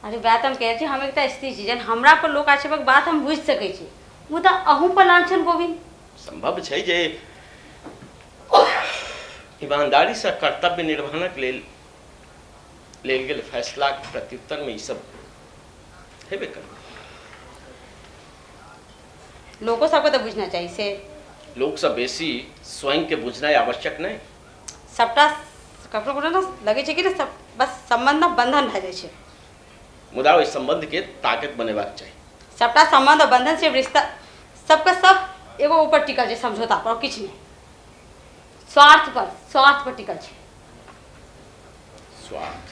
अरे वएह तऽ हम कहै छी, हम एकटा स्त्री छी, जहन हमरा पर लोक आक्षेपक बात हम बुझि सकै छी, मुदा अहूँ पर लांछन गोविंद? संभव छै जे ईमानदारीसँ कर्तव्य निर्वहनक लेल लेल गेल फैसलाक प्रत्युत्तरमे ई सब हेबे करतै। लोको सबके तऽ बुझना चाही से। लोकसँ बेसी स्वयंके बुझनाइ आवश्यक नहि? सबटा ककरो कोनो ने लगै छै कि ने, सब बस सम्बन्ध ने बंधन भए जाइ छै। मुदा ओहि सम्बन्धके ताकत बनेबाक चाही। सबटा सम्बन्ध और बंधन सिर्फ रिश्ता, सबके सब एगो ऊपर टिकल छै, समझौता पर, और किछु नहि, स्वार्थ पर, स्वार्थ पर टिकल छै। स्वार्थ,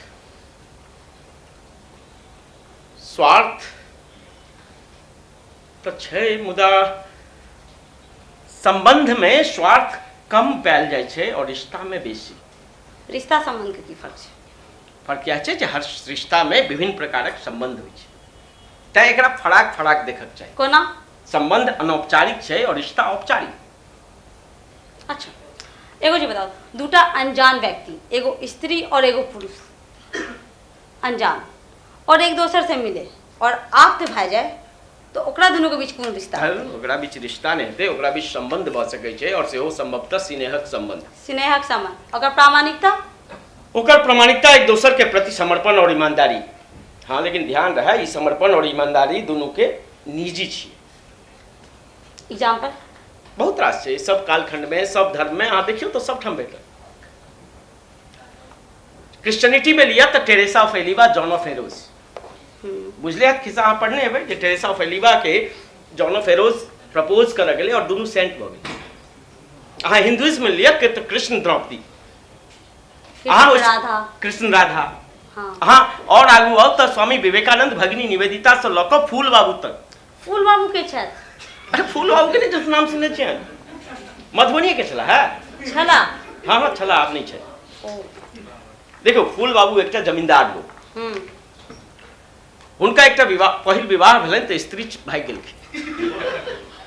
स्वार्थ तऽ छै, मुदा सम्बन्धमे स्वार्थ कम पायल जाइ छै और रिश्तामे बेसी। रिश्ता सम्बन्धके की फर्क छै? फर्क इएह छै जे हर रिश्तामे विभिन्न प्रकारक सम्बन्ध होइ छै, तैँ एकरा फराक फराक देखक चाही। कोना? सम्बन्ध अनौपचारिक छै और रिश्ता औपचारिक। अच्छा एगो चीज बताओ, दूटा अनजान व्यक्ति, एगो स्त्री और एगो पुरुष, अनजान और एक दोसर से मिले और आप्त भए जाए, तो ओकरा दुनू के बीच कोन रिश्ता? ओकरा बीच रिश्ता नहि हेतै, ओकरा बीच सम्बन्ध भऽ सकै छै और सेहो संभवतः स्नेहक सम्बन्ध। स्नेहक सम्बन्ध, ओकर प्रामाणिकता? ओकर प्रामाणिकता एक दोसर के प्रति समर्पण और ईमानदारी। हाँ, लेकिन ध्यान रहे, ई समर्पण और ईमानदारी दुनू के निजी छी। एग्जाम्पल? बहुत रास छै, सब कालखंड में, सब धर्म में अहाँ देखियौ तऽ सब ठाम भेटत। क्रिश्चियनिटी में लिया तऽ Teresa of Avila, John of Arrows. बुझले हत खिस्सा अहाँ पढ़ने हेबै जे टेरेसा ऑफ एलिवा के जॉन ऑफ एरोज प्रपोज करऽ गेलै और दुनू सेंट भऽ गेलै। अहाँ हिंदुइज्म में लिअ के तऽ कृष्ण द्रौपदी, अहाँ कृष्ण राधा, कृष्ण राधा। हाँ। अहाँ और आगू आउ तऽ स्वामी विवेकानंद भगिनी निवेदिता से लऽ कऽ फूल बाबू तक। फूल बाबू के छथि? अरे फूल बाबू के नहि जस नाम सुनने छियै? मधुबनी के छला है। छला? हाँ हाँ, छला, आब नहि छै। ओ। देखो, फूल बाबू एकटा जमींदार लोग। हुनका एकटा विवाह, पहिल विवाह भेलनि तऽ स्त्री भागि गेलखिन।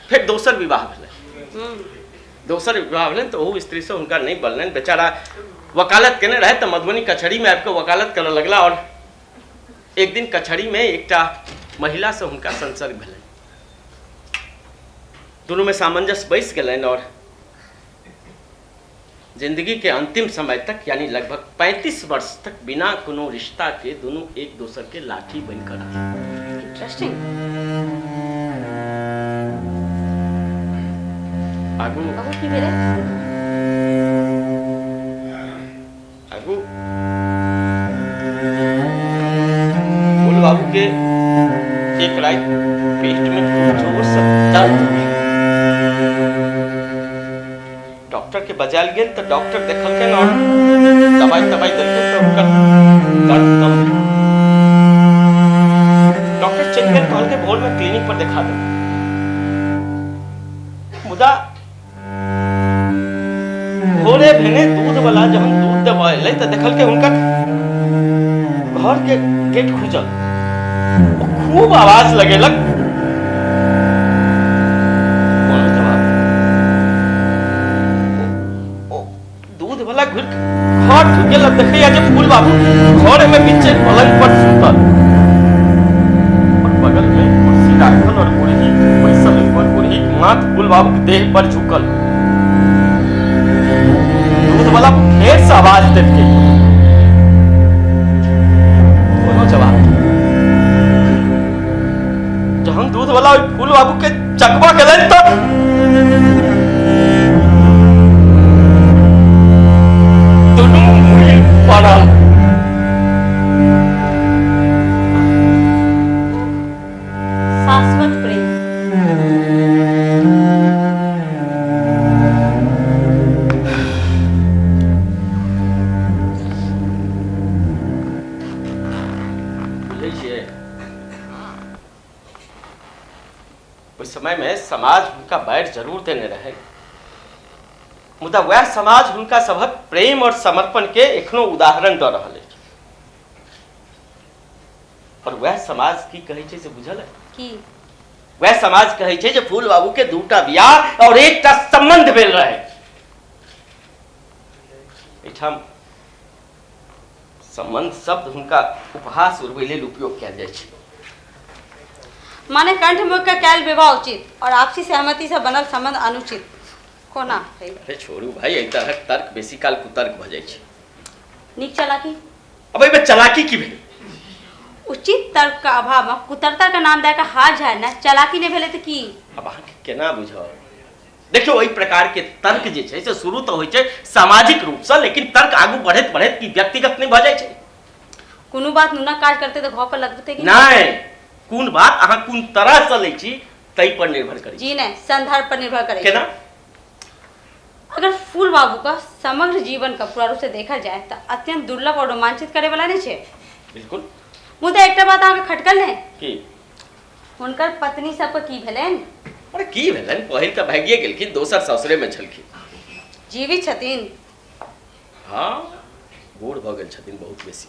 फेर दोसर विवाह भेलनि। दोसर विवाह भेलनि तऽ ओहू स्त्रीसँ हुनका नहि बनलनि। बेचारा वकालत केने रहै तऽ मधुबनी कचहरीमे आबि कऽ वकालत करऽ लगला और एक दिन कचहरीमे एकटा महिलासँ हुनका संसर्ग भेलनि। दुनूमे सामंजस्य बैस गेलनि और जिंदगी के अंतिम समय तक, यानी लगभग 35 वर्ष तक, बिना कोनो रिश्ता के दुनू एक दोसर के लाठी बनकर रहल। इंटरेस्टिंग। आगू कहू, की भेलै? आगू फूल बाबू के एक रात पेट में खूब जोर से दर्द भेल। डॉक्टर के बजायल गेल तऽ डॉक्टर देखलखिन और दवाई तवाई देलखिन तऽ हुनकर दर्द कम भेल। डॉक्टर चलि गेल, कहलकै भोर में क्लिनिक पर देखा देब। मुदा भोरे भेने दूध वाला जहन दूध देबऽ एलै तऽ देखलकै हुनकर घर के गेट खुजल। ओ खूब आवाज लगेलक, कोनो जवाब नहि। ओ दूध वाला घुरि कऽ घर ढुकि गेल आ देखैया जे फूल बाबू घर में बीचे पलंग पर सुतल और बगल में कुर्सी राखल और बुढ़ी बैसल पर बुढ़ी के माथ फूल बाबू के देह पर झुकल। दूध वाला फेर से आवाज देलकै, कोनो जवाब नहि। जहन दूध वाला ओहि फूल बाबू के चकवा गेलनि तऽ दुनू मुड़ी पड़ल। शाश्वत प्रेम। बुझै छियै, ओहि समयमे समाज हुनका बाढ़ि जरूर देने रहै, मुदा वएह समाज हुनका सभक प्रेम और समर्पण के एखनो उदाहरण दऽ रहल अछि। और वएह समाज की कहै छै से बुझल है? की? वएह समाज कहै छै जे फूल बाबू के दूटा बियाह और एकटा संबंध भेल रहे। एहिठाम संबंध शब्द हुनका उपहास उड़बै लेल उपयोग कयल जाइ छै। माने कंठ मुख के कैल विवाह उचित और आपसी सहमति से बनल संबंध अनुचित, कोना? अरे छोड़ू भाई, एहि तरहक तर्क बेसी काल कुतर्क भऽ जाइ छै। नीक चलाकी। अब एहिमे चलाकी की भेल? उचित तर्क के अभाव में कुतर्ता के नाम दए के हार झाड़ना चलाकी नहि भेलै तऽ की? अब अहाँके केना बुझब? देखियौ, एहि प्रकार के तर्क जे छै से शुरू तऽ होइ छै सामाजिक रूपसँ, लेकिन तर्क आगू बढ़ैत बढ़ैत की व्यक्तिगत नहि भऽ जाइ छै? कोनो बात नुना काज करते तऽ घर पर लगतै कि नहि? कोन बात अहाँ कोन तरहसँ लै छी ताहि पर निर्भर करै छै। जी नहि, संदर्भ पर निर्भर करै छै। केना? अगर फूल बाबू का समग्र जीवन का पूरा रूप से देखल जाए तऽ अत्यंत दुर्लभ और रोमांचित करे वाला नहि छै? बिल्कुल। मुदा एकटा बात अहाँके खटकल नहि? की? हुनकर पत्नी सबके की भेलनि? अरे की भेलनि, पहिल तऽ भागिए गेलखिन, दोसर ससुरेमे छलखिन। जीवित छथिन? हाँ, बूढ़ भऽ गेल छथिन बहुत बेसी।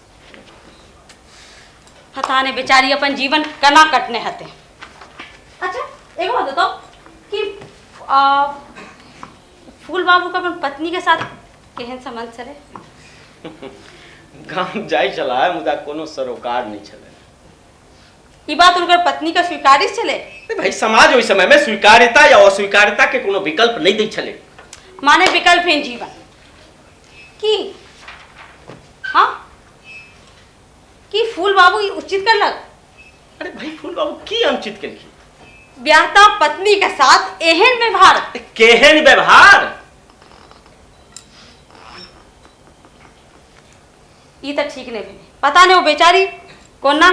पता नहि बेचारी अपन जीवन केना कटने हेतै। अच्छा, एगो बात बताओ कि फूल बाबू के अपन पत्नी के साथ केहन संबंध छलै? गाम जाइ छलाह, मुदा कोनो सरोकार नहि छलै। ई बात हुनकर पत्नी के स्वीकार्य छलै? नहीं भाई, समाज ओहि समय में स्वीकार्यता या अस्वीकार्यता के कोनो विकल्प नहीं दै छलै। माने विकल्पहीन जीवन की? हाँ, की फूल बाबू ई उचित करलक? अरे भाई, फूल बाबू की अनुचित केलखिन? ब्याहता पत्नी के साथ एहन व्यवहार। केहन व्यवहार? ई तऽ ठीक नहि भेलै। पता नहि ओ बेचारी कोना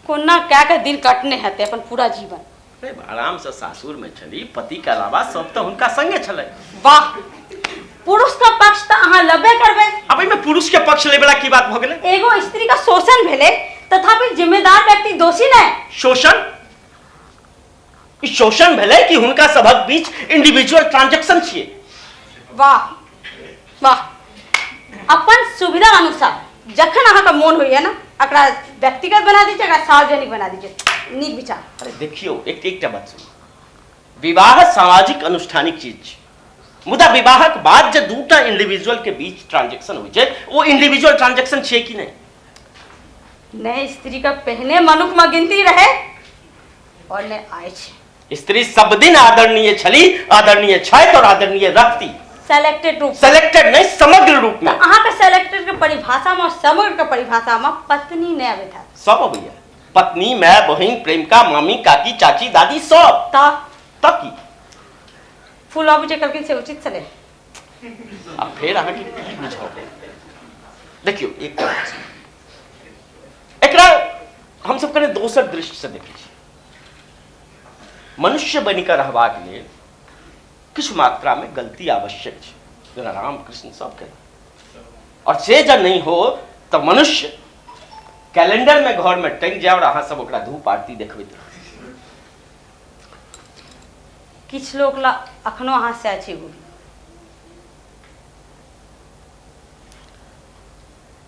कोना कए कऽ दिन कटने हेतै अपन पूरा जीवन। अरे आराम से सासुर में छली, पति के अलावा सब तऽ हुनका संगे छलै। वाह, पुरुष का पक्ष तऽ अहाँ लेबे करबै। अब एहिमे पुरुष के पक्ष ले वाला की बात भऽ गेलै? एगो स्त्री का शोषण भेलै तथापि जिम्मेदार व्यक्ति दोषी नहि। शोषण? ई शोषण भेलै कि हुनका सभक बीच इंडिविजुअल ट्रांजैक्शन छियै? वाह वाह, अपन सुविधा अनुसार जखन अहाँके मोन होइए ने एकरा व्यक्तिगत बना दै छै, एकरा सार्वजनिक बना दै छै। नीक विचार। अरे देखियौ, एकटा बात सुनू, विवाह सामाजिक अनुष्ठानिक चीज छै, मुदा विवाहक बाद जे दूटा इंडिविजुअल के बीच ट्रांजैक्शन होइ छै ओ इंडिविजुअल ट्रांजैक्शन छियै कि नहि? नहि स्त्री के पहिने मनुख में गिनती रहे और नहि आइ छै। स्त्री सब दिन आदरणीय छली, आदरणीय छथि और आदरणीय रहती। सेलेक्टेड रूप। सेलेक्टेड नहीं, समग्र रूप में। अहाँके सेलेक्टेड के परिभाषा में, समग्र के परिभाषा में पत्नी नहि अबैत हैत। सब अबैया, पत्नी, माय, बहिन, प्रेमिका, मामी, काकी, चाची, दादी, सब। तऽ तऽ की? फूल बाबू जे कहलखिन से उचित छलै। आ फेर अहाँके की बुझाउ? देखियौ, एकटा बात छै, एकरा हमसब कने दोसर दृष्टि से देखै छी। मनुष्य बनि कऽ रहबाक लेल किछु मात्रामे गलती आवश्यक छै, जेना राम कृष्ण सब केलक। और से जब नहीं हो तऽ मनुष्य कैलेंडर में घर में टंगि जाए और अहाँ सब ओकरा धूप आरती देखबैत रहू। किछु लोक ला अखनो अहाँ सएह छी गुरु।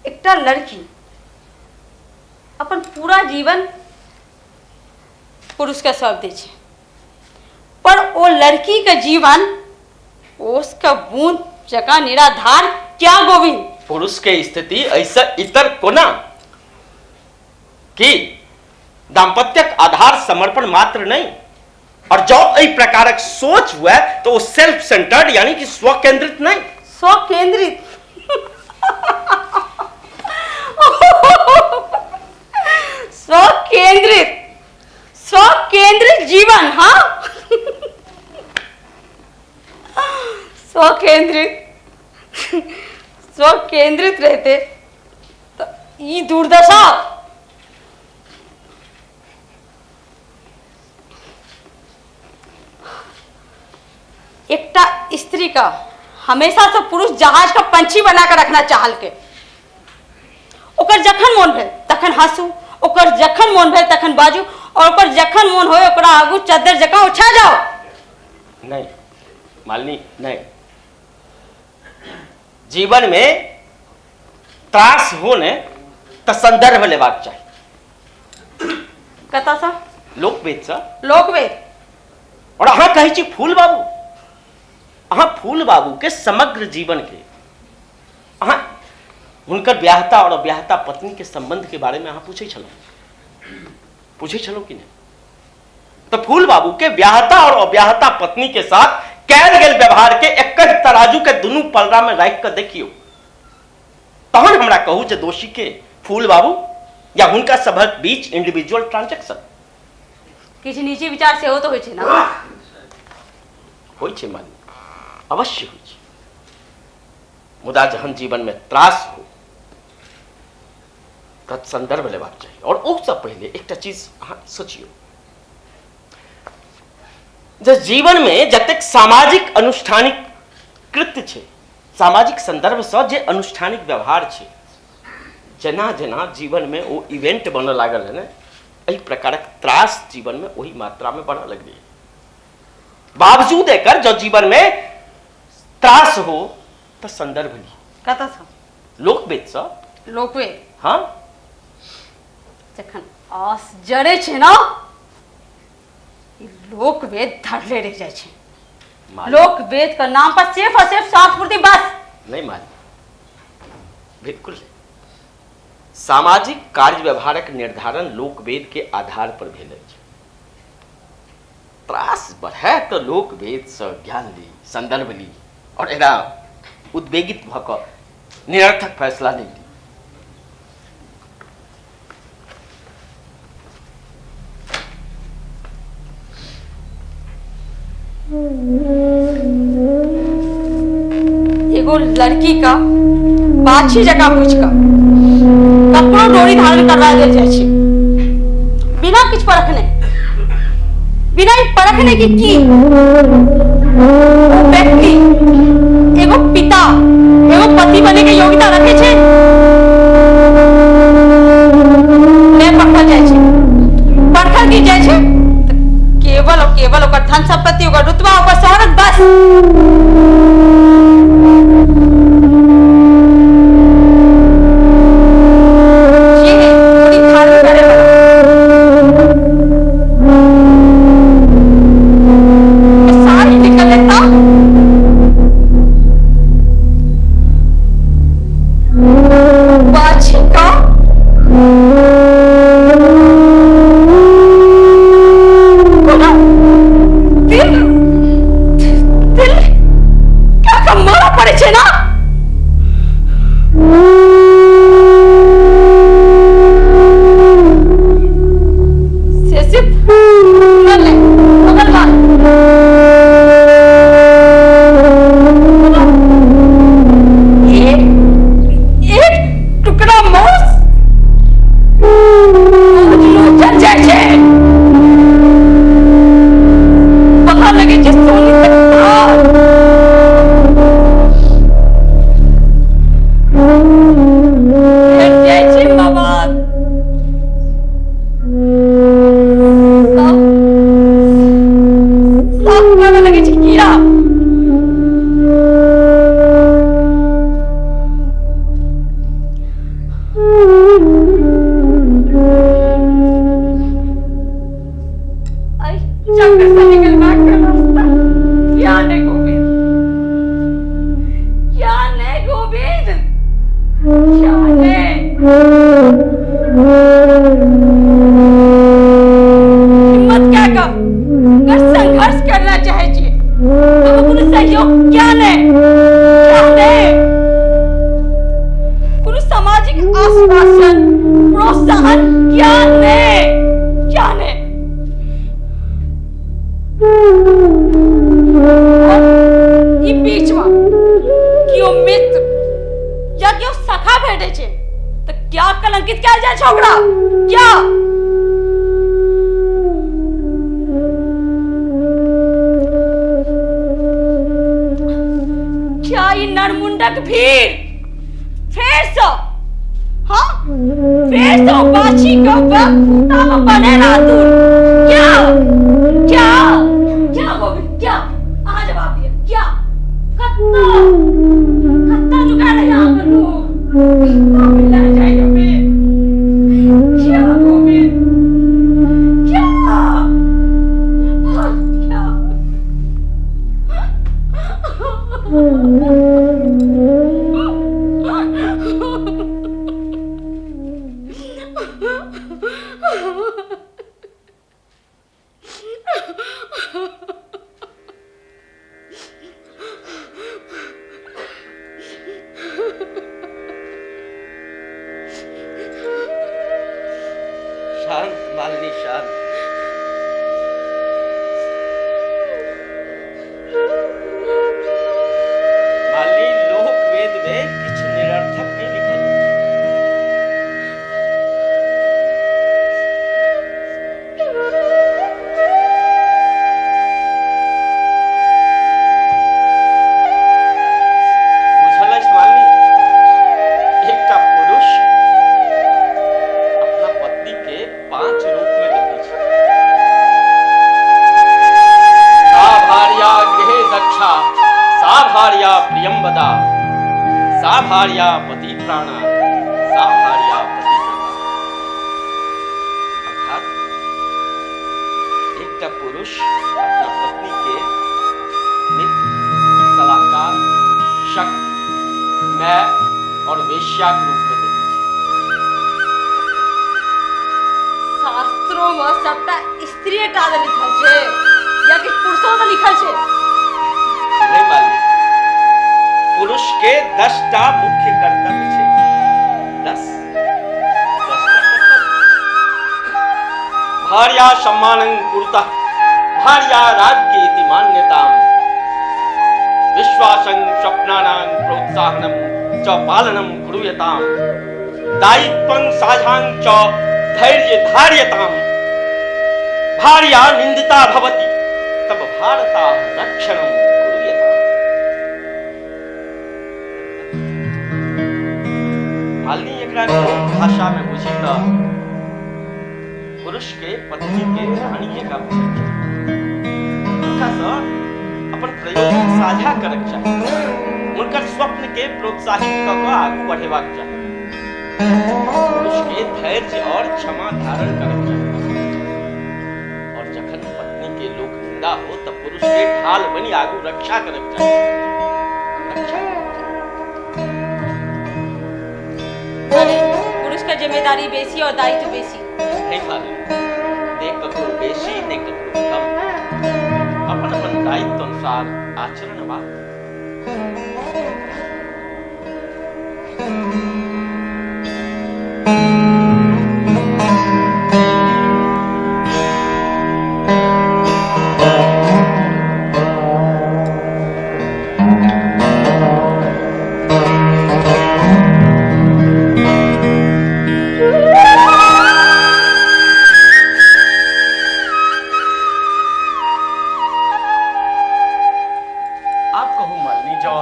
एकटा लड़की अपन पूरा जीवन पुरुषके सौंप दै छै, पर ओ लड़कीके जीवन ओसके बूंद जकाँ निराधार क्या गोविंद? पुरुष के स्थिति ऐसा इतर कोना कि दाम्पत्यक आधार समर्पण मात्र नहीं, और जौ एहि प्रकारक सोच हुए तो वो सेल्फ सेंटर्ड यानी कि स्वकेंद्रित नहीं। स्वकेंद्रित, स्वकेंद्रित, स्वकेंद्रित जीवन। हाँ, स्वकेंद्रित, स्वकेंद्रित रहते तो ई दुर्दशा। एकटा स्त्री का हमेशा से पुरुष जहाज का पंछी बना के रखना चाहल के, ओकर जखन मोन भेल तखन हंसू, ओकर जखन मोन भेल तखन बाजू, और ओकर जखन मोन होय ओकरा आगू चद्दर जकाँ ओछा जाओ। नहीं मालिनी, नहीं, जीवन में त्रास हो ने तऽ संदर्भ लेबाक चाही। कतऽसँ? लोकवेदसँ। लोकवेद। और अहाँ कहै छी फूल बाबू, अहाँ फूल बाबू के समग्र जीवन के, अहाँ हुनकर ब्याहता और अब्याहता पत्नी के संबंध के बारे में अहाँ पूछै छलहुँ, पूछै छलहुँ कि नहि? तऽ फूल बाबू के ब्याहता और अब्याहता पत्नी के साथ कयल गेल व्यवहार के एक तराजू के दुनू पलड़ा में राखि कऽ देखियौ, तहन हमरा कहू जे दोषी के, फूल बाबू या हुनका सभक बीच इंडिविजुअल ट्रांजैक्शन? किछु निजी विचार सेहो तऽ होइ छै ने। होइ छै मालिक, अवश्य होइ छै, मुदा जहन जीवन में त्रास हो तत् संदर्भ लेबाक चाही। और ओहिसँ पहिले एकटा चीज अहाँ सोचियौ जे जीवन में जतेक सामाजिक अनुष्ठानिक कृत्य छै, सामाजिक संदर्भसँ जे अनुष्ठानिक व्यवहार छै, जेना जेना जीवनमे ओ इवेंट बनऽ लागल है ने, एहि प्रकारक त्रास जीवनमे ओहि मात्रामे बढ़ऽ लगलै। बावजूद एकर जँ जीवनमे त्रास हो तऽ संदर्भ ली। कतऽसँ? लोकवेदसँ। लोकवेद? हाँ। जखन आस जड़े छै ने, ई लोकवेद धरले रहि जाइ छै। लोकवेद के नाम पर सिर्फ और सिर्फ स्वार्थ पूर्ति बस। नहीं मालिक, बिल्कुल नहीं। सामाजिक कार्य व्यवहारक निर्धारण लोकवेद के आधार पर भेल अछि। त्रास बढ़े तऽ लोकवेद सँ ज्ञान ली, संदर्भ ली और एना उद्वेगित भऽ कऽ निरर्थक फैसला नहि ली। एगो लड़की का बाछी जकाँ पूछि कऽ ककरो डोरी धारण करवा देल जाइ छै, बिना किछु परखने, बिना ई परखने कि की ओ व्यक्ति एगो पिता, एगो पति बने के योग्यता रखे छै। नहि परखल जाइ छै। परखल की जाइ छै? तऽ केवल और केवल ओकर धन संपत्ति, ओकर रुतबा, ओकर शोहरत, बस। जे डोरी धारण करे वाला साड़ी निकल लेता, बाछी का कोना दिल दिल क्या का मरऽ पड़ै छै ना। से सिर्फ सुनल नहि, ओकर बाद एक एक टुकड़ा मांस लोचल जाइ छै, पता लगै छै सोनी तक धार। भेट जाइ छै मवाद, सब सब करऽ लगै छै कीड़ा। अरे चक्र से निकलबाक रास्ता क्या नहीं गोविंद, क्या नहीं गोविंद, क्या नहीं। हिम्मत क्या कर, अगर संघर्ष करना चाहे छी तो कोनो सहयोग क्या नहीं, क्या नहीं, कोनो सामाजिक आश्वासन प्रोत्साहन क्या नहीं, क्या नहीं। और ई बीच में केओ मित्र या केओ सखा भेटै छै तऽ क्या कलंकित कयल जाइ छै ओकरा? क्या क्या ई नरमुंडक भीड़ फेरसँ, हाँ, फेरसँ ओ बाछी के खूटा में बने रातुर? क्या क्या क्या गोविंद, क्या? अहाँ जवाब दिअ, क्या कत्ता कत्ता नुका रहे यहाँ के लोग? कत्ता मिलना चाहिए हमें? क्या गोविंद, क्या? हाँ, क्या? शांत मालिनी, शांत। मालिनी, लोक वेद में किछु निरर्थक नहीं लिखल अछि। बुझल अछि मालिनी, एकटा पुरुष अपना पत्नी के 5 रूप में देखै छै। सा भार्या गृहे दक्षा, सा भार्या प्रियंवदा, सा भार्या पति प्राणा, सा भार्या पतिव्रता। अर्थात एकटा पुरुष अपना पत्नी के मित्र, सलाहकार, शक्ति, my और वेश्या के रूप में देखै छै। शास्त्रों में सबटा स्त्रीये टा लए लिखल छै या कि पुरुषो लए लिखल छै? नहीं मालिनी, पुरुष के 10टा मुख्य कर्तव्य छै। 10टा कर्तव्य। भार्या सम्मानं कुरुतः, भार्या राज्ञेति मान्यताम, विश्वासं स्वप्नानां प्रोत्साहनं च पालनं कुर्यताम, दायित्वं साझां च धैर्य धार्यताम, भार्या निंदिता भवति तब भारता रक्षणं कुर्यताम। मालिनी एकरा भाषा में बुझी त पुरुष के पत्नी के रानी जकाँ बुझैके चाही, हुनका सँ अपन प्रयोजन साझा करक चाही, हुनकर स्वप्न के प्रोत्साहित कऽ कऽ आगू बढ़ेबाक चाही, पुरुष के धैर्य और क्षमा धारण करक चाही, और जखन पत्नी के लोक निंदा हो त पुरुष के ढाल बनी आगू रक्षा करक चाही, रक्षा करक चाही। अरे पुरुष का जिम्मेदारी बेसी और दायित्व बेसी। नहीं मालूम, ने ककरो बेसी ने ककरो कम, अपन अपन दायित्व अनुसार आचरण बात। आप कहू मालिनी, जँ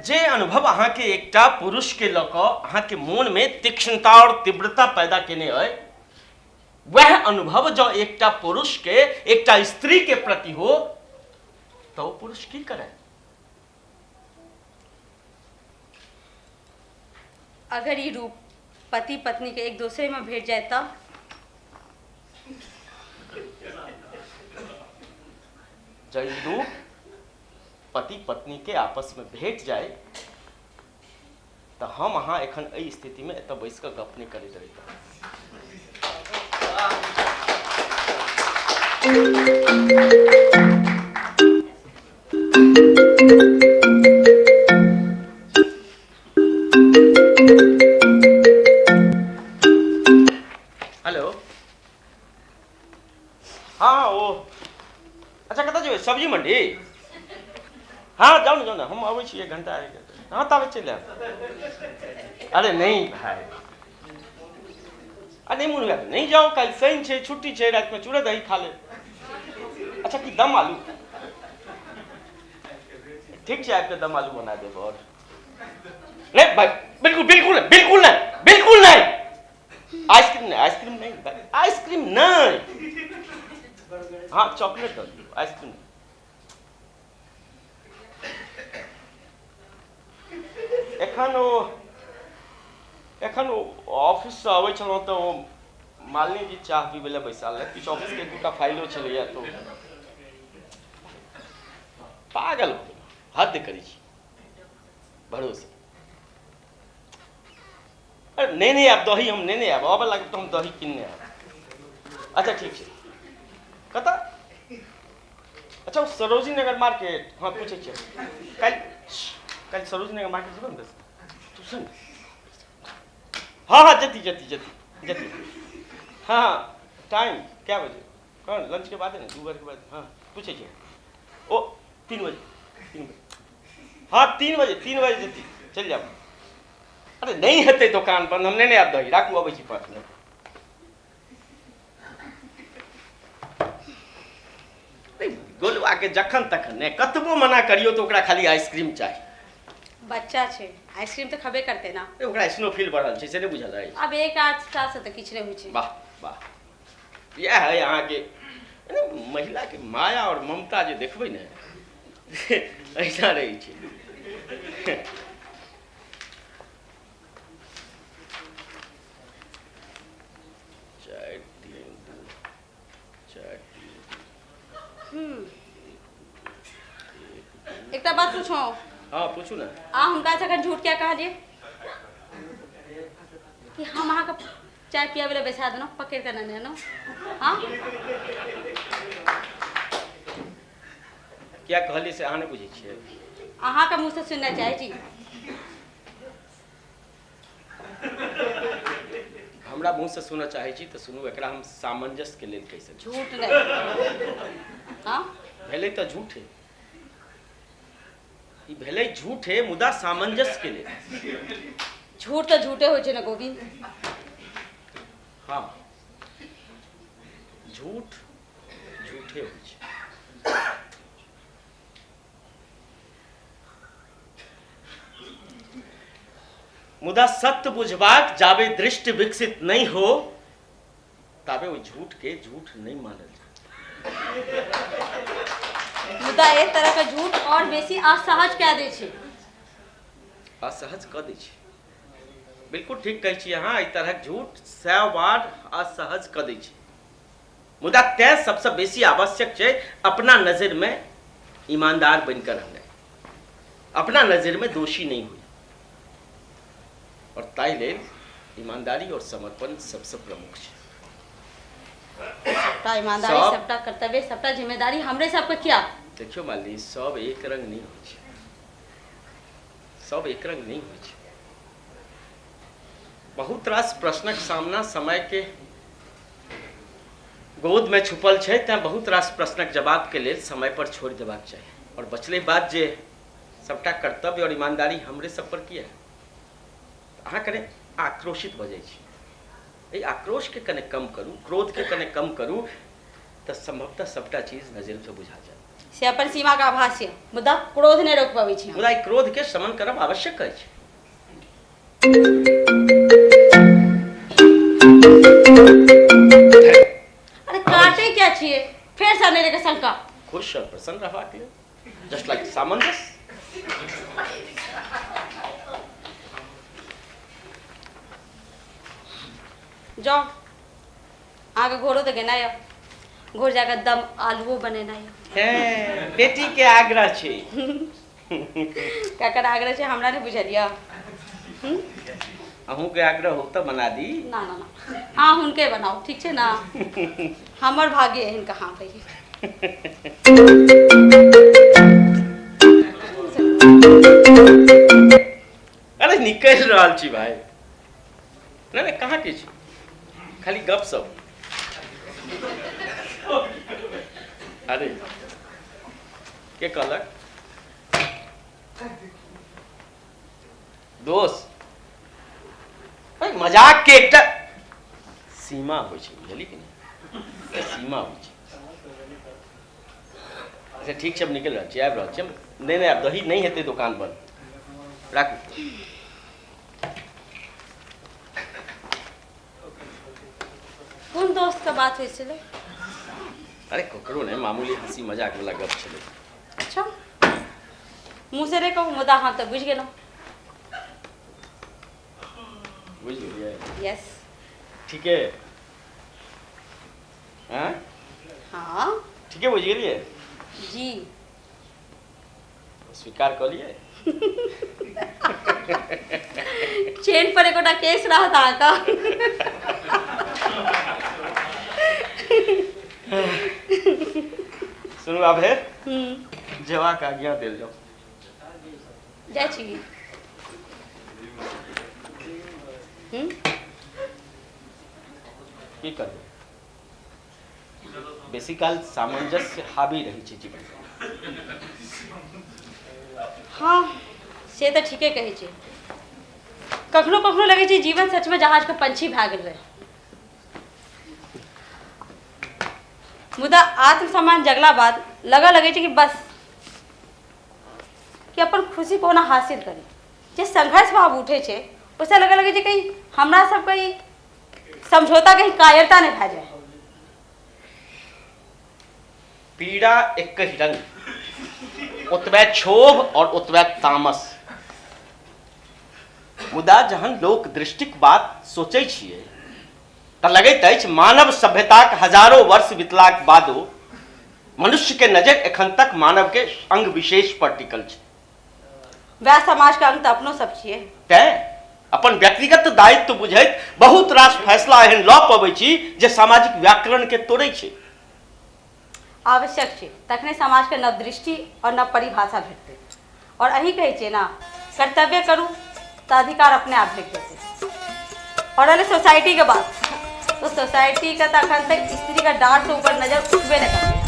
जे अनुभव अहाँ के एकटा पुरुष के लऽ कऽ अहाँ के मोन में तीक्ष्णता और तीव्रता पैदा केने अइ, वएह अनुभव जँ एकटा पुरुष के एकटा स्त्री के प्रति हो तो ओ पुरुष की करे? अगर ई रूप पति पत्नी के एक दूसरे में भेट जाए तब? जँ ई रूप पति पत्नी के आपस में भेट जाए तो हम अहाँ एखन एहि स्थिति में एतऽ बैस कऽ गप नहि करैत रहितहुँ। हेलो, हाँ ओ अच्छा कतऽ जेबै? सब्जी मंडी? हाँ जाउ ने जाउ ने, हम अबै छी 1 घंटा। हाँ ताबे चलि आयब। अरे नहीं भाई, अरे नहीं मोन हुए नहीं जाओ, काल्हि शनि छै, छुट्टी छै, रातिमे चूड़ा दही खा लेब। अच्छा की दम आलू? ठीक छै, आबिके दम आलू बना देब। और नहीं भाई, बिल्कुल बिल्कुल नहीं, बिल्कुल नहीं, बिल्कुल नहीं, आइसक्रीम नहीं, आइसक्रीम नहीं भाई, आइसक्रीम नहीं, हाँ चॉकलेट दो, आइसक्रीम नहीं। एखन ओ ऑफिससँ अबै छलहुँ तऽ ओ मालिनी जी चाह पीबै लए बैसाल रहथि, किछु ऑफिसके 1-2टा फाइलो छलैया, तो पागल हो गेलहुँ, हद करै छी भरोसे। अरे नहीं नहीं आयब दही, हम नहीं आयब, अबे लागब तऽ हम दही किनने आयब। अच्छा ठीक छै, कतऽ? अच्छा ओ सरोजिनी नगर मार्केट। हाँ पूछै छियै, काल्हि काल्हि सरोजिनी नगर मार्केट जेबै ने? ट्यूशन? हाँ हाँ जती जती जती जती, हाँ हाँ। टाइम क्या बजे? कौन लंच के बाद है ना, 2 बजे के बाद? हाँ पूछै छियै, ओ 3 बजे, 3 बजे, हाँ 3 बजे, 3 बजे जती, चलि जाब। अरे नहीं हेतै दोकान बंद, हम नहि आयब दही, राखू अबै छी 5 मिनट। गोलुआ के जखन तखन ने कतबो मना करियो तो ओकरा खाली आइसक्रीम चाही। बच्चा छै, आइसक्रीम तऽ खबे करते ना। ओकरा स्नोफील बढ़ल छै से नहि बुझल अछि। आब 1-8 साल से तऽ किछु नहि होइ छै। वाह वाह, इएह है अहाँके महिला के माया और ममता जे देखबै ने ऐसा रहै छै। 4 3 2 4 3 2। एकटा बात पूछो? हाँ पूछू ना। आ हुनका से अखन झूठ क्या कहलिए कि हम अहाँके चाय पियाबै लए बैसा देलहुँ, पकड़ि कऽ नेने एलहुँ? हाँ क्या कहलिए से अहाँ नहि बुझै छियै? अहाँके मुँहसँ सुनना चाहै छी। हमरा मुँह से सुनऽ चाहै छी तऽ सुनू, एकरा हम सामंजस्य के लेल कहि सकै छी। झूठ नहि। हाँ, भेलै तऽ झूठे, ई भेलै झूठे, मुदा सामंजस्य के लेल। झूठ तऽ झूठे होइ छै ने गोविंद। हाँ, झूठ झूठे होइ छै। मुदा सत्य बुझबाक जाबे दृष्टि विकसित नहि हो ताबे ओहि झूठ के झूठ नहि मानल जाय। मुदा एक तरह के झूठ और बेसी असहज कए दै छै। असहज कऽ दै छै, बिल्कुल ठीक कहै छी अहाँ। एहि तरहक झूठ 100 बार असहज कऽ दै छै, मुदा तैं सबसँ बेसी आवश्यक छै अपना नजरिमे ईमानदार बनि कऽ रहनाइ, अपना नजरिमे दोषी नहि होइ, और ताहि लेल ईमानदारी और समर्पण सबसँ प्रमुख छै। सबटा ईमानदारी, सबटा कर्तव्य, सबटा जिम्मेदारी हमरे सबके किया? देखियौ मालिनी, सब एक रंग नहि होइ छै, सब एक रंग नहि होइ छै। बहुत रास प्रश्नक सामना समय के गोद में छुपल छै, तैं बहुत रास प्रश्नक जवाब के लेल समय पर छोड़ि देबाक चाही। और बचले बात जे सबटा कर्तव्य और ईमानदारी हमरे सब पर किया, अहाँ कने आक्रोशित भऽ जाइ छी। एहि आक्रोश के कने कम करू, क्रोध के कने कम करू, तऽ संभवतः सबटा चीज नजर से बुझा जायत। से अपन सीमा के आभास यऽ, मुदा क्रोध नहि रोकि पबै छी। मुदा ई क्रोध के शमन करब आवश्यक अछि। अरे काटे क्या छियै फेर से अनेरे के शंका? खुश और प्रसन्न रहबाक लेल, जस्ट लाइक सामंजस्य। जाओ, अहाँके घोड़ो तऽ गेना यऽ, घोड़ जाकऽ दम आलुओ बनेना यऽ। हे, बेटी के आग्रह छै। ककर आग्रह छै हमरा नहि बुझल यऽ। अहूँ के आग्रह हो तऽ बना दी। ना ना ना, अहाँ हुनके बनाउ, ठीक छै ना? हमर भाग्य एहन कहाँ भइए। अरे निकलि रहल छी भाई। नहीं नहीं, कहाँ किछु, खाली गप सब। अरे के कहलक दोस्त? भाई मजाक के एकटा सीमा होइ छै, बुझलियै कि नहि? एकटा सीमा होइ छै। अच्छा ठीक छै, हम निकलि रहल छी, आबि रहल छी हम। नहि नहि, आब दही नहि हेतै दोकान बंद, राखू। कोन दोस्त के बात होइ छलै? अरे ककरो नहि, मामूली हंसी मजाक वाला गप छलै। अच्छा, मुँह से नहि कहू, मुदा हम तऽ बुझि गेलहुँ। बुझि गेलियै? यस। ठीके? हाँ हाँ, ठीके बुझि गेलियै? जी। स्वीकार कऽ लियै? चेन पर एकोटा केस रहत अहाँके। सुनू, आब हे जेबाक आज्ञा देल जाओ। जाइ छी। की करबै, बेसी काल सामंजस्य हावी रहै छै जीवन। हाँ, से तऽ ठीके कहै छै। कखनो कखनो लगै छै जीवन सचमे जहाजके पंछी भए गेल रहै, मुदा आत्मसम्मान जगला बाद लगऽ लगै छै कि बस कि अपन खुशी कोना हासिल करी। जे संघर्ष भाव उठै छै ओहिसँ लगऽ लगै छै कहीं हमरा सबके ई समझौता कहीं कायरता नहि भए जाय। पीड़ा एकहि रंग, ओतबे क्षोभ और ओतबे तामस। मुदा जहन लोक दृष्टिक बात सोचै छियै तऽ लगैत अछि मानव सभ्यताक हजारों वर्ष बितलाक बादो मनुष्य के नजर एखन तक मानव के अंग विशेष पर टिकल छै। वएह समाज के अंग तऽ अपनो सब छियै। तैं अपन व्यक्तिगत दायित्व बुझैत बहुत रास फैसला एहन लऽ पबै छी जे सामाजिक व्याकरण के तोड़ै छै। आवश्यक छै, तखने समाज के नव दृष्टि और नव परिभाषा भेटतै। और अहीं कहै छियै ने, कर्तव्य करू तऽ अधिकार अपने आप भेट जेतै। और रहलै सोसाइटी के बात, तो सोसाइटी के तऽ अखन तक स्त्री के डाँट से ऊपर नजर उठबे नहि करलै।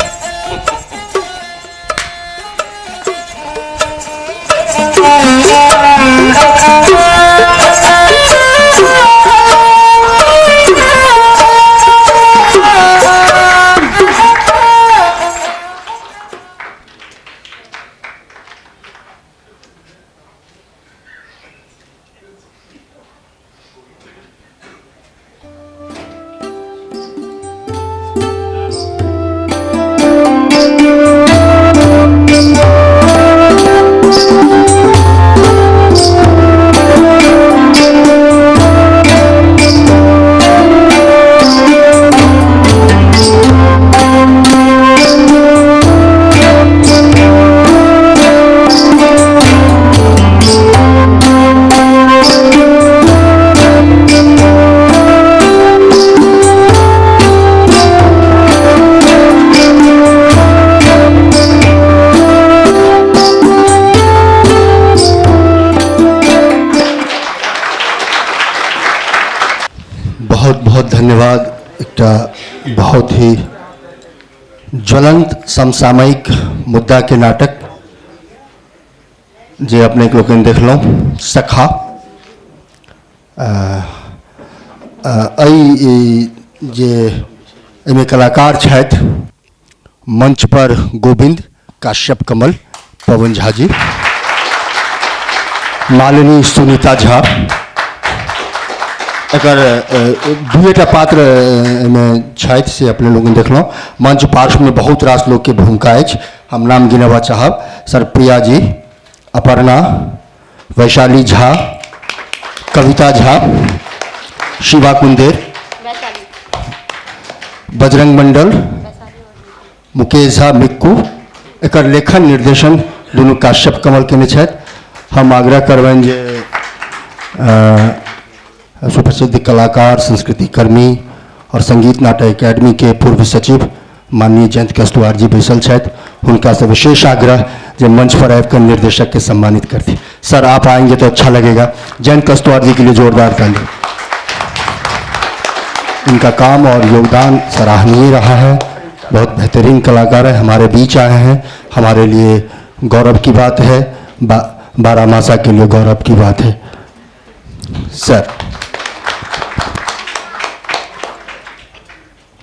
बहुत बहुत धन्यवाद। एकटा बहुत ही ज्वलंत समसामयिक मुद्दा के नाटक जे अपने लोकनि देखलहुँ, सखा। एहि जे एहिमे कलाकार छथि, मंच पर गोविंद काश्यप कमल, पवन झा जी, मालिनी सुनीता झा, एकर दुएटा पात्र एहिमे छथि से अपने लोकनि देखलहुँ। मंच पार्श्वमे बहुत रास लोकके भूमिका अछि, हम नाम गिनबा चाहब। सर प्रिया जी, अपर्णा, वैशाली झा, कविता झा, शिवा कुंदेर, बजरंग मंडल, मुकेश झा मिक्कू। एकर लेखन निर्देशन दुनू काश्यप कमल केने छथि। हम आग्रह करबनि जे सुप्रसिद्ध कलाकार, संस्कृति कर्मी और संगीत नाटक एकेडमी के पूर्व सचिव माननीय जयंत कस्तुआर जी बैसल छथि, हुनका से विशेष आग्रह जे मंच पर आबिकऽ निर्देशक के सम्मानित करथि। सर आप आएंगे तो अच्छा लगेगा। जयंत कस्तुआर जी के लिए जोरदार ताली। इनका काम और योगदान सराहनीय रहा है, बहुत बेहतरीन कलाकार है, हमारे बीच आए हैं, हमारे लिए गौरव की बात है, बारामासा के लिए गौरव की बात है। सर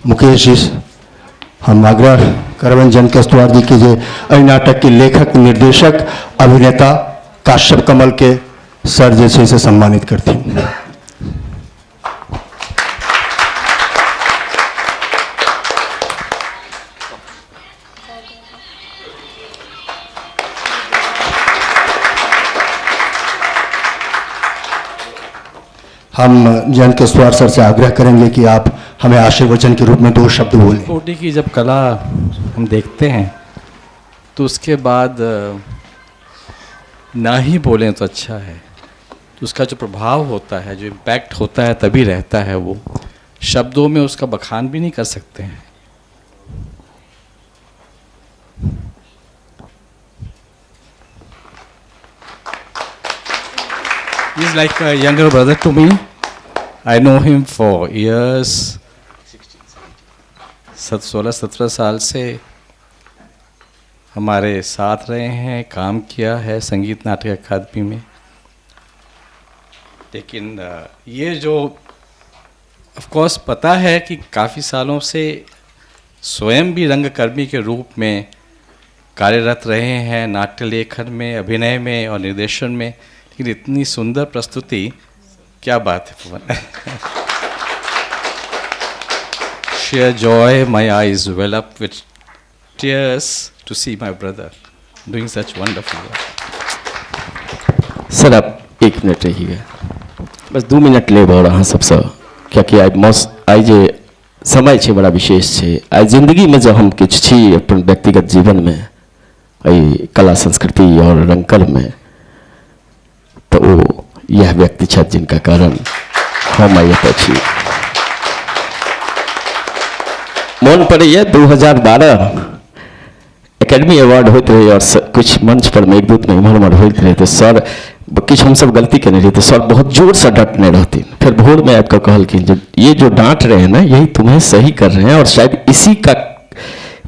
मुकेश जी, हम आग्रह करबनि जयंत कस्तुआर जी के जे एहि नाटक के लेखक, निर्देशक, अभिनेता काश्यप कमल के सर जे छै से सम्मानित करथिन। हम जयंत कस्तुआर सर से आग्रह करेंगे कि आप हमें आशीर्वचन के रूप में 2 शब्द बोलें। कोटि की जब कला हम देखते हैं तो उसके बाद ना ही बोलें तो अच्छा है। तो उसका जो प्रभाव होता है, जो इम्पैक्ट होता है, तभी रहता है। वो शब्दों में उसका बखान भी नहीं कर सकते हैं। He is like a younger brother to me. I know him for years. 16-17 साल से हमारे साथ रहे हैं, काम किया है संगीत नाटक अकादमी में। लेकिन ये जो ऑफ कोर्स पता है कि काफ़ी सालों से स्वयं भी रंगकर्मी के रूप में कार्यरत रहे हैं, नाट्य लेखन में, अभिनय में और निर्देशन में, लेकिन इतनी सुंदर प्रस्तुति, क्या बात है Pawan. Sheer joy, my eyes well up with tears to see my brother doing such wonderful work. Sir आप 1 मिनट रहिएगा, बस 2 मिनट लेब और अहाँ सबसँ, कियाकि आइ मौस आइ जे समय छै बड़ा विशेष छै। आइ जिंदगीमे जब हम किछु छी अपन व्यक्तिगत जीवनमे, एहि कला संस्कृति और रंगकर्ममे, तऽ ओ इएह व्यक्ति छथि जिनका कारण हम आइ एतऽ छी। मोन पड़ैए 2012 एकेडमी अवार्ड होइत रहै और किछु मंच पर मेघदूतमे इम्हर उम्हर होइत रहै, तऽ सर किछु हमसब गलती केने रहियै तऽ सर बहुत जोरसँ डटने रहथिन। फेर भोरमे आबि कऽ कहलखिन जे ये जो डांट रहे हैं ना, यही तुम्हें सही कर रहे हैं और शायद इसी का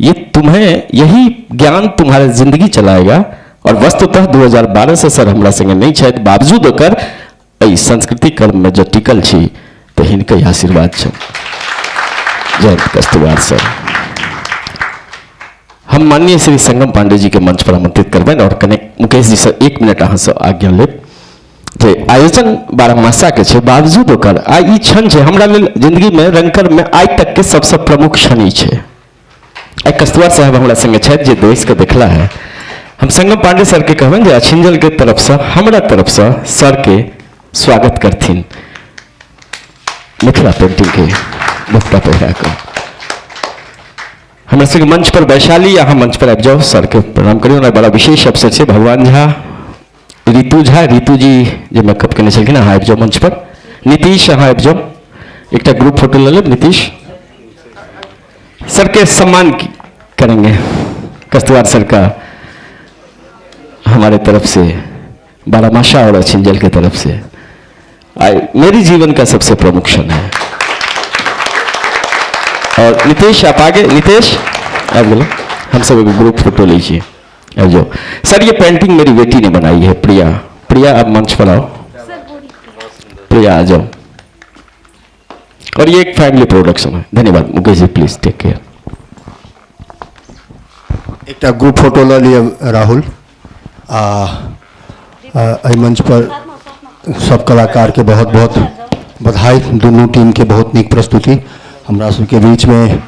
ये तुम्हें यही ज्ञान तुम्हारे जिंदगी चलाएगा। और वस्तुतः 2012 से सर हमरा संगे नहि छथि, बावजूद ओकर एहि संस्कृति कर्ममे जँ टिकल छी तऽ हिनके आशीर्वाद छनि। जयंत कस्तुवार सर, हम माननीय श्री संगम पांडे जी के मंच पर आमंत्रित करबनि और कने मुकेश जी से 1 मिनट अहाँसँ आज्ञा लेब जे आयोजन बारहमासा के छै, बावजूद ओकर आइ ई क्षण छै हमरा लेल जिंदगी में रंगकर्म में आइ तक के सबसे प्रमुख क्षण ई छै। आइ कस्तुआ साहब हमरा संगे छथि जे दोष के देखला है। हम संगम पांडे सर के कहबनि जे अछिंजल के तरफसँ हमरा तरफसँ सर के स्वागत करथिन मिथिला पेंटिंग के दुपट्टा पहिरा कऽ। हमरा सबके मंच पर वैशाली, अहाँ मंच पर आबि जाउ, सर के प्रणाम करियौ। हमरा बड़ा विशेष अवसर छै। भगवान झा, रितु झा, रितु जी जे मेकअप केने छलखिन, अहाँ आबि जाउ मंच पर। नीतीश, अहाँ आबि जाउ, एकटा ग्रुप फोटो लऽ लेब। नीतीश सर के सम्मान करेंगे कस्तुआर सर का हमारे तरफ से, बारामाशा और अछिंजल के तरफ से। आई मेरी जीवन का सबसे प्रमुख क्षण है। और नितेश आप आगे, नितेश आप बोलो, हम सब एक ग्रुप फोटो लीजिए। अब जाओ सर, ये पेंटिंग मेरी बेटी ने बनाई है, प्रिया। प्रिया आप मंच पर आओ, प्रिया आ जाओ। और ये एक फैमिली प्रोडक्शन है। धन्यवाद Mukesh ji, please take care. एकटा ग्रुप फोटो लऽ लिअ राहुल। आ एहि मंच पर सब कलाकार के बहुत बहुत बधाई। दुनू टीम के बहुत नीक प्रस्तुति। हमरा सबके बीच में